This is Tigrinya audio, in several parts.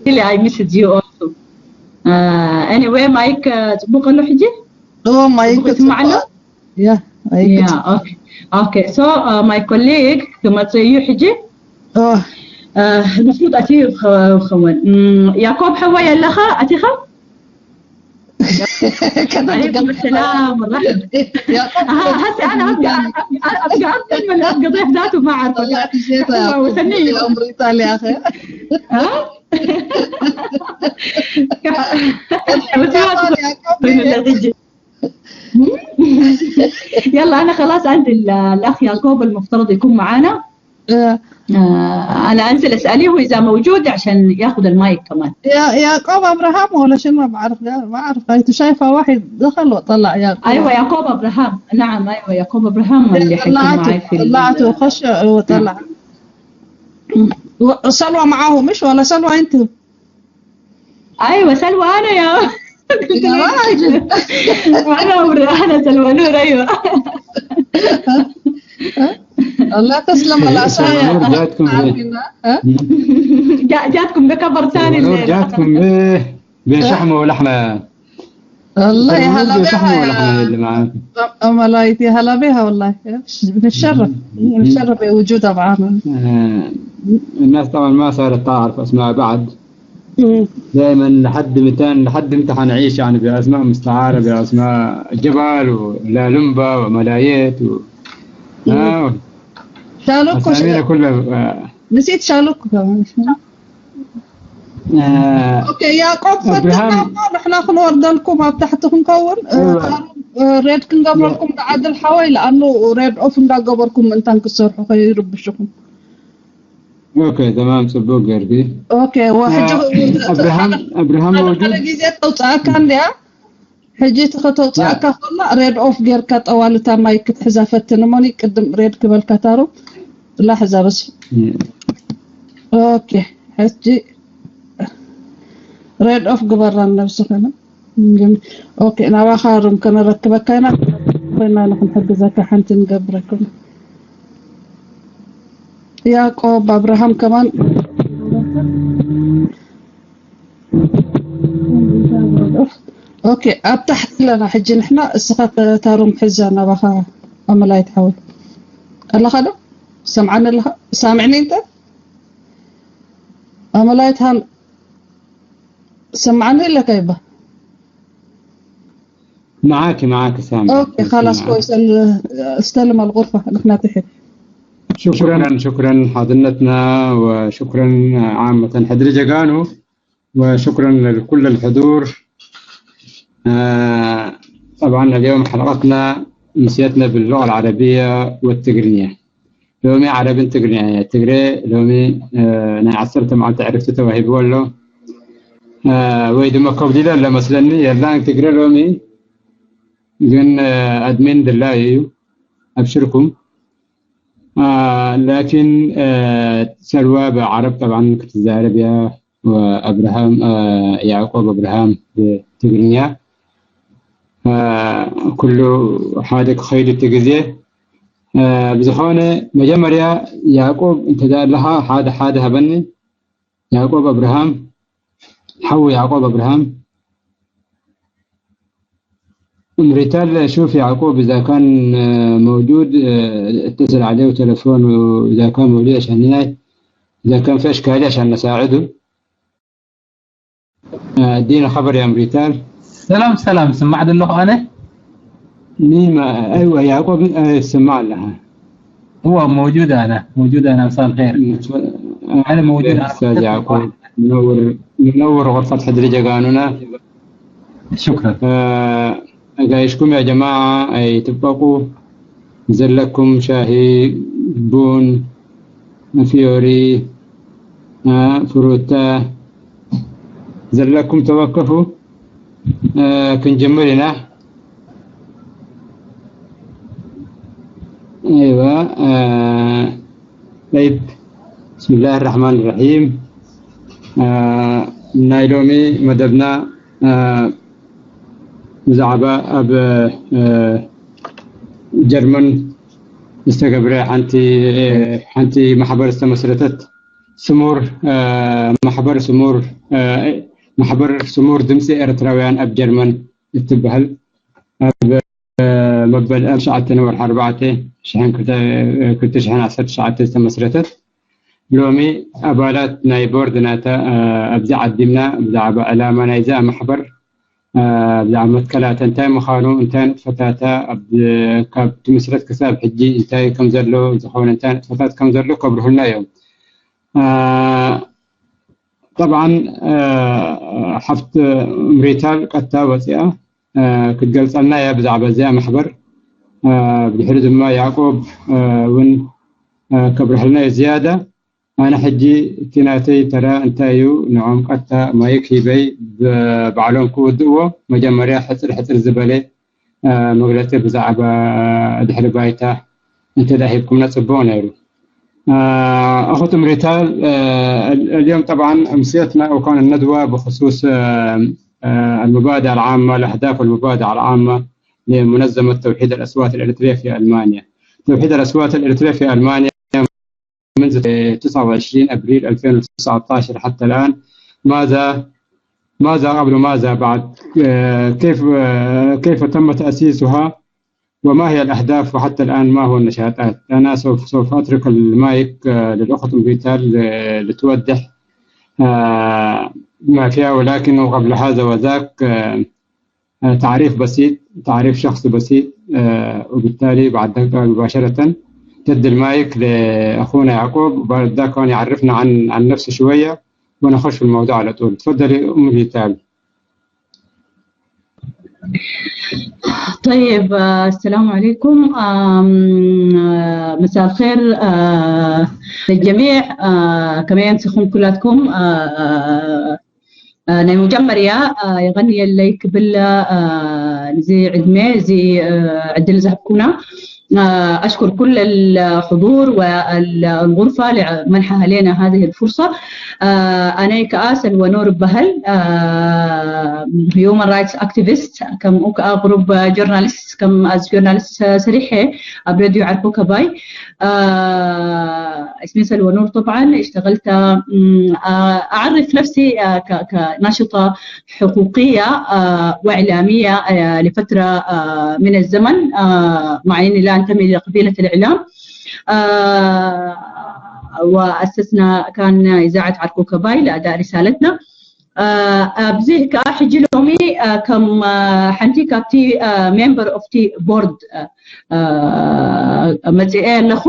Really, I missed you also. Uh, anyway, Mike, uh, ጽቡቕ ኣሎ ሕጂ? ኦ ማይክ ጽቡቕ ይስማዕ ኣሎ? ያ ማይክ Yeah, okay. Okay, so uh, my colleague ክመጽእ እዩ ሕጂ። ኦ Uh, ንሱ ኣትዩ ክኸውን። Mm, ያኮብ ሓወይ ኣለኻ? ኣቲኻ? عليكم السلام ورحمة. يا آه، هسه أنا أبقى أبقى أكثر من أبقى ضيف ذاته ما أعرفه. والله في شيء وثنية. عمري ايطاليا اخي ها؟ يا قومي. يلا، أنا خلاص عندي ال- الأخ يعقوب المفترض يكون معانا. آه، آه، أنا أنزل أسأله إذا موجود عشان ياخذ المايك كمان. يا يعقوب ابراهام ولا شنو؟ ما بعرف، لا، ما اعرف. انت شايفه واحد دخل وطلع يعقوب. أيوة، يعقوب أبراهام. نعم، أيوة، يعقوب أبراهام اللي حيكون معي طلعته في ال- طلعته خش وطلع. و- وسلوى معاه مش ولا سلوى انت؟ أيوة، سلوى أنا يا يا راجل. أنا أمر أنا سلوى نور. أيوة. الله تسلم العصاية. جاتكم بيه. ها؟ جا- جاتكم بكبر ثاني الليلة. جاتكم بيه بين شحمه ولحمه. الله يا الورود هلا بين شحمه بها ولحمه يا اللي معاكم. أملايتي، هلا بها والله. بنتشرف، بنتشرف بوجودها معانا. آه، الناس طبعا ما صارت تعرف اسماء بعد، دائما لحد متان لحد امتى حنعيش يعني باسماء مستعاره، باسماء جبال ولالمبا وملايت و... آه. شالوكو اسامينا كلها آه، نسيت شالوكو كمان. آه، اوكي يعقوب ابراهام فتحنا، نحن خنور دلكم فتحت نكون أيوة. ريد كنقبركم بعد الحوي لانه ريد اوف እንዳገበርኩም እንታን ክሰርሑ ከይርብሽኩም. اوكي تمام ጽቡቅ ገርጊ اوكي وحجه ابراهام ابراهام موجود ግዜ ተውፅኣካ እንድያ ሕጂ እቲ ከተውፅኣካ ከላ ሬድ ኦፍ ጌርካ ጠዋልታ ማይ ክትሕዛ ፈትን እሞኒ ቅድም ሬድ ክበልካ ታሩ ላ ሕዛ በስ ኦኬ ሕጂ ሬድ ኦፍ ግበራ ነብስኽን ኦኬ ናባኻ ሩም ከነረክበካ ኢና ኮይና ንክንሕግዘካ ሓንቲ ንገብረኩም ያዕቆብ ኣብርሃም ከማን ኦኬ ኣብ ታሕቲ ኣለና ሕጂ ንሕና እስኻ ታሩም ሕዛ ናባኻ ኣመላይት ሓወይ ኣለኻ ዶ ሰምዓኒ ኣለኻ ሳምዕኒ እንተ ኣመላይት ሃን ሰምዓኒ ኣለካ ይባ معاك معاك سامع اوكي خلاص كويس استلم الغرفة نحن تحت شكرا شكرا حاضنتنا وشكرا عامة حضري جاكانو وشكرا لكل الحضور آه طبعا اليوم حلقتنا مسيتنا باللغة العربية والتقرينية ሎሚ ዓረብን ትግርኛ እያ ትግረ ሎሚ ናይ ዓሰርተ መዓልቲ ዕርፍቲ ተዋሂብዎ ኣሎ ወይ ድማ ከብዲለ ኣሎ መስለኒ የላን ትግረ ሎሚ ግን ኣድሚን ድላይ እዩ ኣብሽርኩም ላኪን ሰልዋ ብዓረብ ጠብዓን ክትዛረብ እያ ወኣብርሃም ያዕቆብ ኣብርሃም ብትግርኛ ኩሉ ሓደ ክኸይድ እቲ ግዜ ብዝኾነ መጀመርያ ያዕቆብ እንተ ኣለኻ ሓደ ሓደ ሃበኒ ያዕቆብ ኣብርሃም ሓው ያዕቆብ ኣብርሃም أمريتال شوف يعقوب إذا كان موجود اتصل عليه وتلفونه إذا كان موجود عشان هنا إذا كان في إشكالية عشان نساعده ادينا خبر يا مريتال سلام سلام سمع دلوخ انا مين ما ايوه يعقوب آه، سمع لها هو موجود انا موجود انا مساء الخير انا موجود استاذ يعقوب منور منور غرفه حدري جاكانونا شكرا آه، أجايشكم يا جماعة أي تبقوا زلكم شاهي بون فيوري آه، فروتا زلكم توقفوا آه، كنجمرنا أيوة آه، طيب بسم الله الرحمن الرحيم آه، نايلومي مدبنا آه، ብዛዕባ ኣብ ጀርመን ዝተገብረ ሓንቲ ሓንቲ ማሕበር ዝተመስረተት ስሙር ማሕበር ስሙር ማሕበር ስሙር ድምፂ ኤርትራውያን ኣብ ጀርመን እትበሃል ኣብ መበል ሸዓተ ወርሒ ኣርባዕተ ክልተ ሽሕን ዓሰርተ ትሽዓተ ዝተመስረተት፣ ሎሚ ኣባላት ናይ ቦርድ ናታ ኣብዚ ዓዲምና ብዛዕባ ዕላማ ናይዛ ማሕበር፣ ብዛዕባ መትከላታ እንታይ ምዃኑ፣ እንታይ ንጥፈታታ፣ ካብ ትምስረት ክሳብ ሕጂ እንታይ ከም ዘሎ፣ ዝኾነ እንታይ ንጥፈታት ከም ዘሎ ከብርሁልና እዮም። ጠብዓን ሓፍት ምሪታል ቀጥታ ወፂኣ ክትገልፀልና እያ ብዛዕባ እዚኣ ማሕበር። ብድሕሪ ድማ ያዕቆብ እውን ከብርህልና እዩ ዝያዳ። ኣነ ሕጂ እቲ ናተይ ተራ እንታይ እዩ፣ ንዖም ቀጥታ ማይክ ሂበይ ባዕሎም ክውድእዎ። መጀመርያ ሕፅር ሕፅር ዝበለ መግለፂ ብዛዕባ ድሕሪ ባይታ እንተ ሂብኩምና ፅቡቕ ነይሩ። أخت مريتال، اليوم طبعا أمسيتنا وكان الندوة بخصوص المبادئ العامة، الأهداف والمبادئ العامة لمنظمة توحيد الأصوات الإريترية في ألمانيا. توحيد الأصوات الإريترية في ألمانيا منذ تسعة وعشرين أبريل ألفين وتسعتاشر حتى الآن. ماذا ماذا قبل ماذا بعد؟ كيف كيف تم تأسيسها؟ وما هي الأهداف؟ وحتى الآن ما هو النشاطات؟ أنا سوف سوف أترك المايك للأخت ميريتال لتوضح ما فيها، ولكن قبل هذا وذاك تعريف بسيط، تعريف شخصي بسيط، وبالتالي بعد ذلك مباشرة تدي المايك لأخونا يعقوب، وبعد ذاك هون يعرفنا عن عن نفسه شوية ونخش في الموضوع على طول. تفضلي أم ميريتال. طيب، السلام عليكم. مساء الخير للجميع. كمان سخون كلاتكم. ናይ መጀመርያ የቐንየለይ ክብል እዚ ዕድመ እዚ ዕድል ዝሃብኩና أشكر كل الحضور والغرفة لمنحها لنا هذه الفرصة. ኣነ ከኣ ሰልወ ኖር እበሃል። Human rights activist፣ ከምኡ ከኣ ቁሩብ journalist، ከም as journalist ሰሪሐ ኣብ ሬድዮ ዓርኮ ከባይ። اسمي سلوى نور طبعا، اشتغلت أعرف نفسي كناشطة حقوقية وإعلامية لفترة من الزمن، مع إني لا أنتمي لقبيلة الإعلام. وأسسنا كان إذاعة عركو كباي لأداء رسالتنا. ኣብዚ ከዓ ሕጂ ሎሚ ከም ሓንቲ ካብቲ member of the board መፅአ ኣለኹ።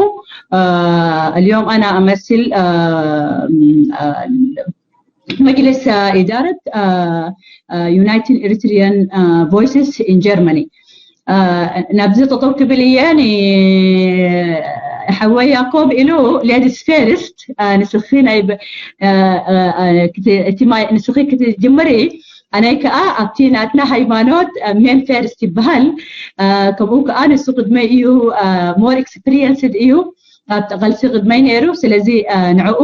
اليوم أنا أمثل مجلس إدارة United Eritrean Voices in Germany. ናብዚ ጠጠው ክብል እየ። ሓወይ ያኮብ ኢሉ ladies first፣ ንስኺ ናይ እቲ ማይ ንስኺ ክትጅምሪ፣ ኣነይ ከዓ ኣብቲ ናትና ሃይማኖት men first ይበሃል። ከምኡ ከዓ ንሱ ቅድመይ እዩ፣ more experienced እዩ። ኣብ ቃልሲ ቅድመይ ነይሩ። ስለዚ ንዕኡ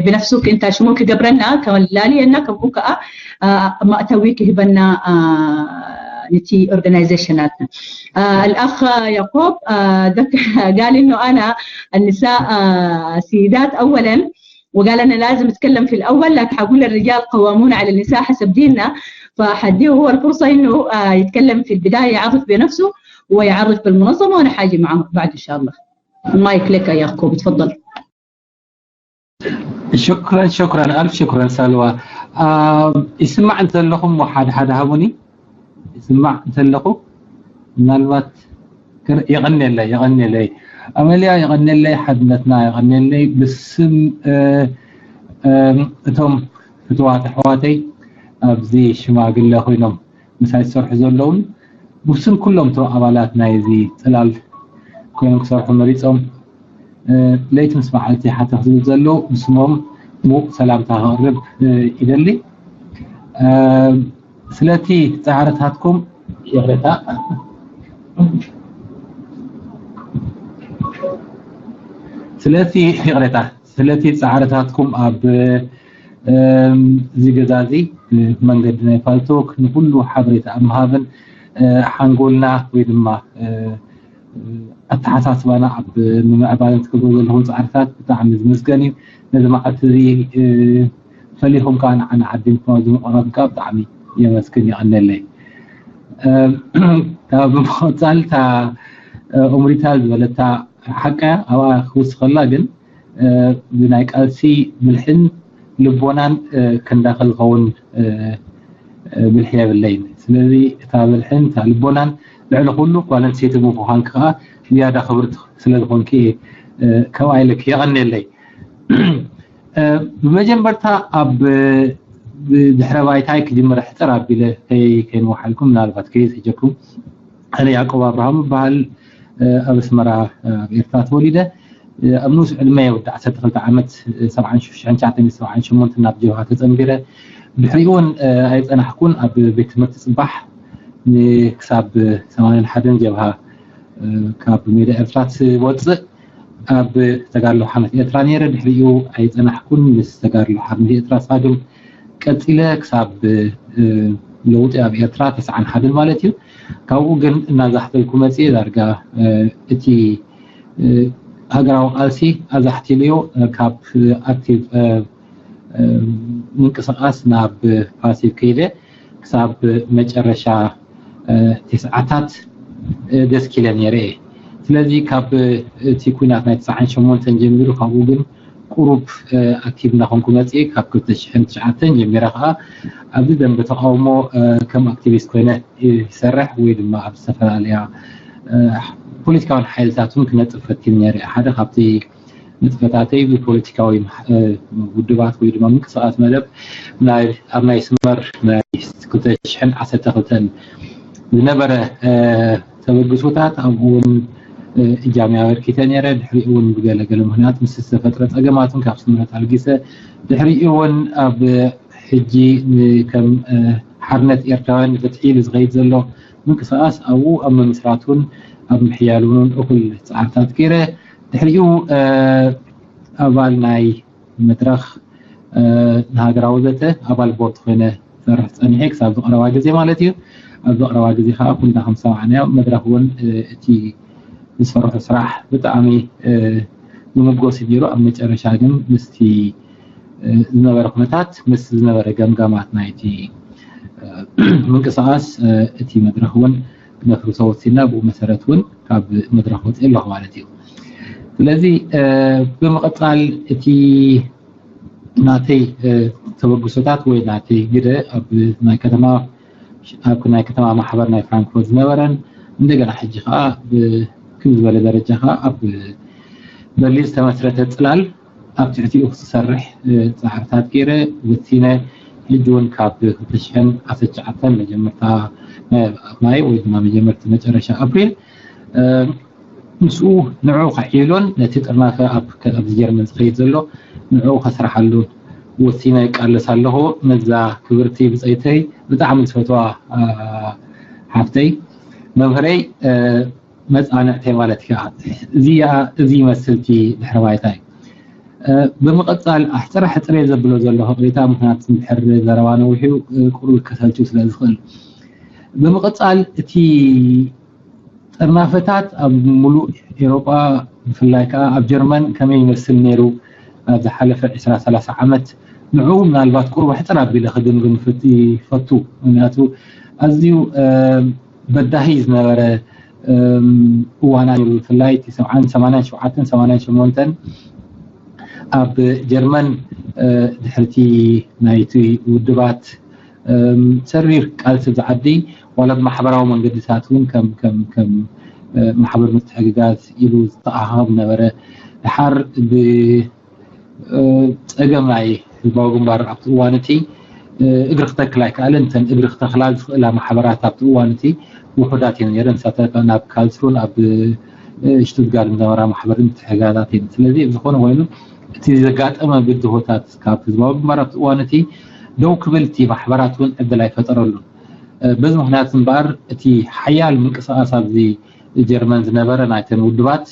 ብነፍሱ እንታይ ሽሙ ክገብረና፣ ከላልየና፣ ከምኡ ከዓ ማእተዊ ክህበና ነቲ ኦርጋናይዜሽናትና። الأخ يعقوب ذكر قال إنه أنا النساء سيدات أولا، وقال أنا لازم أتكلم في الأول، لكن حقول الرجال قوامون على النساء حسب ديننا، فحديه هو الفرصة إنه يتكلم في البداية، يعرف بنفسه ويعرف بالمنظمة، وأنا حاجي معه بعد إن شاء الله. المايك لك يا يعقوب، تفضل. شكرا شكرا ألف شكرا سلوى. ይስማዕ እንተለኹም ሓደ ሓደ ሃቡኒ። ይስማዕ እንተለኹ ምናልባት የቐንየለይ የቐንየለይ ኣመልያ፣ የቐንየለይ ሓድነትና፣ የቐንየለይ ብስም እቶም ፍትዋት ኣሕዋተይ ኣብዚ ሽማግለ ኮይኖም ምሳይ ዝሰርሑ ዘለውን ብስም ኩሎም እቶም ኣባላት ናይዚ ፅላል ኮይኖም ክሰርሑ መሪፆም ለይቲ ምስ መዓልቲ ሓተኽ ዝብል ዘለዉ ብስሞም ሙቕ ሰላምታ ከቕርብ ይደሊ። ስለቲ ፃዕርታትኩም ይቕሬታ ስለቲ ይቕሬታ ስለቲ ፃዕርታትኩም ኣብ እዚ ገዛ እዚ መንገዲ ናይ ፋልቶክ ንኩሉ ሓበሬታ ኣብ ምሃብን ሓንጎልና ወይ ድማ ኣተሓሳስባና ኣብ ንምዕባለን ትገብሩ ዘለኹም ፃዕርታት ብጣዕሚ ዝምስገን እዩ። ነዚ መዓልቲ እዚ ፈሊኹም ከዓ ንዓና ዓዲምኩም ኣብዚ ምቕራብ ከዓ ብጣዕሚ የመስግን፣ የቐነለይ። ካብ ብምቕፃል እታ ኦምሪታል ዝበለታ ሓቃ ኣብኣ ክውስኸላ ግን ብናይ ቃልሲ ብልሕን ልቦናን ክንዳኸ ዝኸውን ብልሒ የብለይን። ስለዚ እታ ብልሕን እታ ልቦናን ልዕሊ ኩሉ ጓል ኣንስተይቲ ብምዃንኪ ከዓ ዝያዳ ክብርቲ ስለዝኾንኪ ከምኣ ኢለኪ የቐንየለይ። ብመጀመርታ ኣብ ድሕረ ባይታይ ክጅምር ሕፅር ኣቢለ ከይንወሓልኩም ምናልባት ከይዝሕጀኩም። ኣነ ያዕቆብ ኣብርሃም እበሃል። ኣብ ኣስመራ ኣብ ኤርትራ ተወሊደ ኣብ ንኡስ ዕድመ ወዲ ዓሰርተ ክልተ ዓመት ሰብዓን ሽዱሽተን ትሽዓተ ሚእቲ ሰብዓን ሸሞንተን ናብ ጀብሃ ተፀንቢረ። ድሕሪኡ እውን ኣይፀናሕኩን ኣብ ቤት ትምህርቲ ፅባሕ ክሳብ ሰማንያን ሓደን ጀብሃ ካብ ሜዳ ኤርትራ ትወፅእ ኣብ ተጋድሎ ሓርነት ኤርትራ ነይረ። ድሕሪኡ ኣይፀናሕኩን ምስ ተጋድሎ ሓርነት ኤርትራ ሳግም ቀፂለ ክሳብ ለውጢ ኣብ ኤርትራ ተስዓን ሓደን ማለት እዩ። ካብኡ ግን እናዛሕተልኩ መፅየ ዳርጋ እቲ ሃገራዊ ቃልሲ ኣዛሕቲለዮ ካብ ኣክቲቭ ምንቅስቃስ ናብ ፓሲቭ ከይደ ክሳብ መጨረሻ ተስዓታት ደስኪለ ነይረ እየ። ስለዚ ካብ እቲ ኩናት ናይ ተስዓን ሸሞንተን ጀሚሩ ካብኡ ግን ቁሩብ ኣክቲቭ እናኾንኩ መፅየ። ካብ ክልተ ሽሕን ትሽዓተን ጀሚረ ከዓ ኣብዚ ደንበ ተቃውሞ ከም ኣክቲቪስት ኮይነ ይሰርሕ ወይ ድማ ኣብ ዝተፈላለያ ፖለቲካውን ሓይልታት እውን ክነጥፍ ፈቲን ነይረ። ሓደ ካብቲ ንጥፈታተይ ብፖለቲካዊ ውድባት ወይ ድማ ምንቅስቃስ መደብ ኣብ ናይ ስመር ናይ ክልተ ሽሕን ዓሰርተ ክልተን ዝነበረ ተበግሶታት ኣብኡ እውን እጃም ኣበርኪተ ነይረ። ድሕሪኡ እውን ብገለገለ ምክንያት ምስ ዝተፈጥረ ፀገማትን ካብ ስምረት ኣልጊሰ ድሕሪኡ እውን ኣብ ሕጂ ከም ሓርነት ኤርትራውያን ንፍትሒ ኢሉ ዝኸይድ ዘሎ ምንቅስቃስ ኣብኡ ኣብ ምምስራቱን ኣብ ምሕያሉን እኹል ፃዕርታት ገይረ። ድሕሪኡ ኣባል ናይ መድረኽ ንሃገራዊ ዘተ ኣባል ቦርድ ኮይነ ሰርሕ ፀኒሐ ክሳብ ዝቀረባ ግዜ ማለት እዩ። ኣብ ዝቀረባ ግዜ ከዓ ኩንዳ ከም ሰማዕናዮ መድረኽ እውን እቲ ዝሰርሑ ስራሕ ብጣዕሚ ዝምጎስ እዩ ነይሩ። ኣብ መጨረሻ ግን ምስቲ ዝነበረ ኩነታት ምስ ዝነበረ ገምጋማት ናይቲ ምንቅስቃስ እቲ መድረኽ እውን ክነፍርሶ ወሲና ብኡ መሰረት እውን ካብ መድረኽ ወፅእ ኣለኹ ማለት እዩ። ስለዚ ብምቕፃል እቲ ናተይ ተበግሶታት ወይ ናተይ ግደ ኣብ ናይ ከተማ ኣብ ናይ ከተማ ማሕበር ናይ ፍራንክፎርት ዝነበረን እንደገና ሕጂ ከዓ ብክም ዝበለ ደረጃ ከዓ ኣብ በርሊን ዝተመስረተ ፅላል ኣብ ትሕቲኡ ክሰርሕ ፃዕርታት ገይረ ወሲነ። ሕጂ እውን ካብ ክልተ ሽሕን ዓሰርተ ትሽዓተን መጀመርታ ናይ ወይ ድማ መጀመርቲ መጨረሻ ኣፕሪል ምስኡ ንዕኡ ከዕይሎን ነቲ ጥርናፈ ኣብዚ ጀርመን ዝኸይድ ዘሎ ንዕኡ ከስርሓሉ ወሲነ ይቃለስ ኣለኹ። ነዛ ክብርቲ ብፀይተይ ብጣዕሚ ዝፈትዋ ሓፍተይ መምህረይ መፃንዕተይ ማለት ከ እዚ ይመስል እቲ ድሕረ ባይታይ። ብምቕፃል ኣሕፅረ ሕፅረ ዘብሎ ዘለኹ ቅሪታ ምክንያት እንድሕር ዘረባ ነዊሑ ቁሩብ ከሰልችው ስለ ዝኽእል ብምቕፃል እቲ ጥርናፈታት ኣብ ሙሉእ ኤሮጳ ብፍላይ ከዓ ኣብ ጀርመን ከመይ ይመስል ነይሩ ኣብ ዝሓለፈ ዕስራ ሰላሳ ዓመት ንዕኡ ምናልባት ቁሩብ ኣሕፅር ኣቢለ ክግምግም ይፈቱ። ምክንያቱ ኣዝዩ በዳሂ ዝነበረ እዋና ነይሩ። ብፍላይ እቲ ሰብዓን ሰማንያን ሸውዓተን ሰማንያን ሸሞንተን ኣብ ጀርመን ድሕርቲ ናይቲ ውድባት ሰሪር ቃልሲ ዝዓዲ ዋላ ብማሕበራዊ መንገድታት እውን ከም ከም ከም ማሕበር ምትሕግጋዝ ኢሉ ዝተኣኻኸብ ነበረ። ድሓር ብፀገም ናይ ህዝባዊ ግንባር ኣብቲ እዋን እቲ እግሪ ክተክል ኣይከኣለን። እተን እግሪ ክተክላ ዝኽእላ ማሕበራት ኣብቲ እዋን እቲ ውሑዳት እየን ነይረን። ንሳተን ናብ ካልስሩን ኣብ ሽቱትጋርድ ዝነበራ ማሕበር ምትሕግጋዛት እየን። ስለዚ ዝኾነ ኮይኑ እቲ ዘጋጠመ ብድሆታት ካብ ህዝባዊ ግንባር ኣብቲ እዋን እቲ ደው ክብል እቲ ማሕበራት እውን ዕድል ኣይፈጠረሉን። በዚ ምክንያት እምበኣር እቲ ሓያል ምንቅስቃስ ኣብዚ ጀርመን ዝነበረ ናይተን ውድባት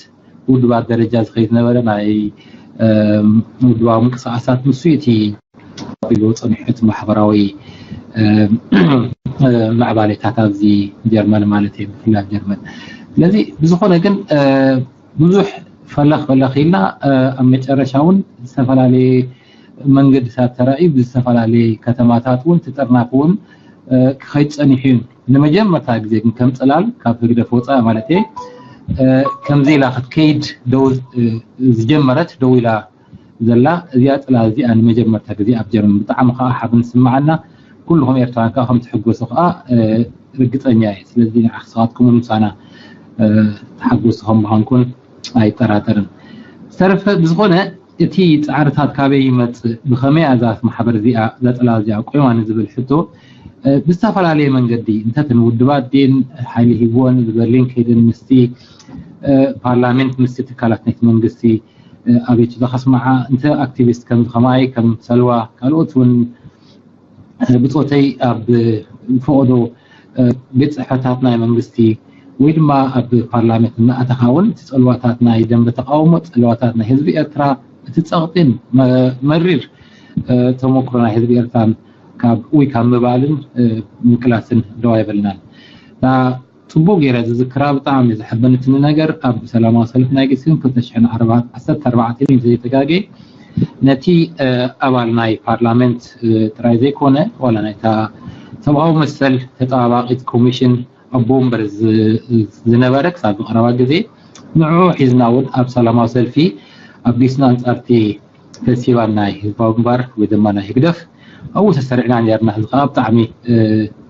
ውድባት ደረጃ ዝኸይድ ዝነበረ ናይ ውድባዊ ምንቅስቃሳት ንሱ እቲ ቢሉ ፀኒሑ እቲ ማሕበራዊ ምዕባሌታት ኣብዚ ጀርመን ማለት እዩ ብፍላይ ኣብ ጀርመን ስለዚ ብዝኾነ ግን ብዙሕ ፈለኽ ፈለኽ ኢልና ኣብ መጨረሻ እውን ዝተፈላለየ መንገድታት ተራእዩ ብዝተፈላለየ ከተማታት እውን ትጥርናፍ እውን ክኸይድ ጸኒሑ እዩ። ንመጀመርታ ግዜ ግን ከም ጽላል ካብ ህግደፍ ወፃኢ ማለት ከምዚ ኢላ ክትከይድ ደው ዝጀመረት ደው ኢላ ዘላ እዚኣ ጽላል እዚኣ ንመጀመርታ ግዜ ኣብ ጀርመን ብጣዕሚ ከዓ ሓብን ስምዓና ኩልኹም ኤርትራውያን ከዓ ከም ትሕጎሱ ከዓ ርግፀኛ እየ። ስለዚ ንዓኽስኻትኩም ምሳና ተሓጎሱ ከም ምዃንኩን ኣይጠራጠርን። ዝተረፈ ብዝኾነ እቲ ፃዕርታት ካበይ ይመፅእ፣ ብኸመይ እዛ ማሕበር እዚኣ እዛ ፅላል እዚኣ ቆይማ ንዝብል ሕቶ ብዝተፈላለየ መንገዲ እንተ እተን ውድባት ድን ሓይሊ ሂብወን ብበርሊን ከይደን ምስቲ ፓርላሜንት ምስቲ ትካላት ናይቲ መንግስቲ ኣቤቱታ ከስምዓ እንተ ኣክቲቪስት ከም ከማይ ከም ሰልዋ ካልኦት እውን ብፆተይ ኣብ ፈቐዶ ቤት ፅሕፈታት ናይ መንግስቲ ወይ ድማ ኣብ ፓርላሜንት እናኣተኻ እውን እቲ ፀልዋታት ናይ ደንበ ተቃውሞ ፀልዋታት ናይ ህዝቢ ኤርትራ እቲ ፀቕጢን መሪር ተመክሮ ናይ ህዝቢ ኤርትራን ካብ ውይ ካብ ምባልን ምቅላስን ደው ኣይበልናን። ጽቡቅ ገይረ ዝዝክራ ብጣዕሚ ዘሐበነትኒ ነገር ኣብ ሰላማዊ ሰልፊ ናይ ግስን ክልተ ሽሕን ዓሰርተ ኣርባዕተ ዘይተጋገ ነቲ ኣባል ናይ ፓርላመንት ጥራይ ዘይኮነ ዋላ ናይታ ሰብኣዊ መሰል ተጠባባቂት ኮሚሽን ኣቦ ወንበር ዝነበረ ክሳብ ዝቀረባ ግዜ ንዕኡ ሒዝና እውን ኣብ ሰላማዊ ሰልፊ ኣብ ጊስና ኣንጻርቲ ፈስቲቫል ናይ ህዝባዊ ግንባር ወይ ድማ ናይ ህግደፍ ኣብኡ ተሰሪዕና ነርና። እዚ ከዓ ብጣዕሚ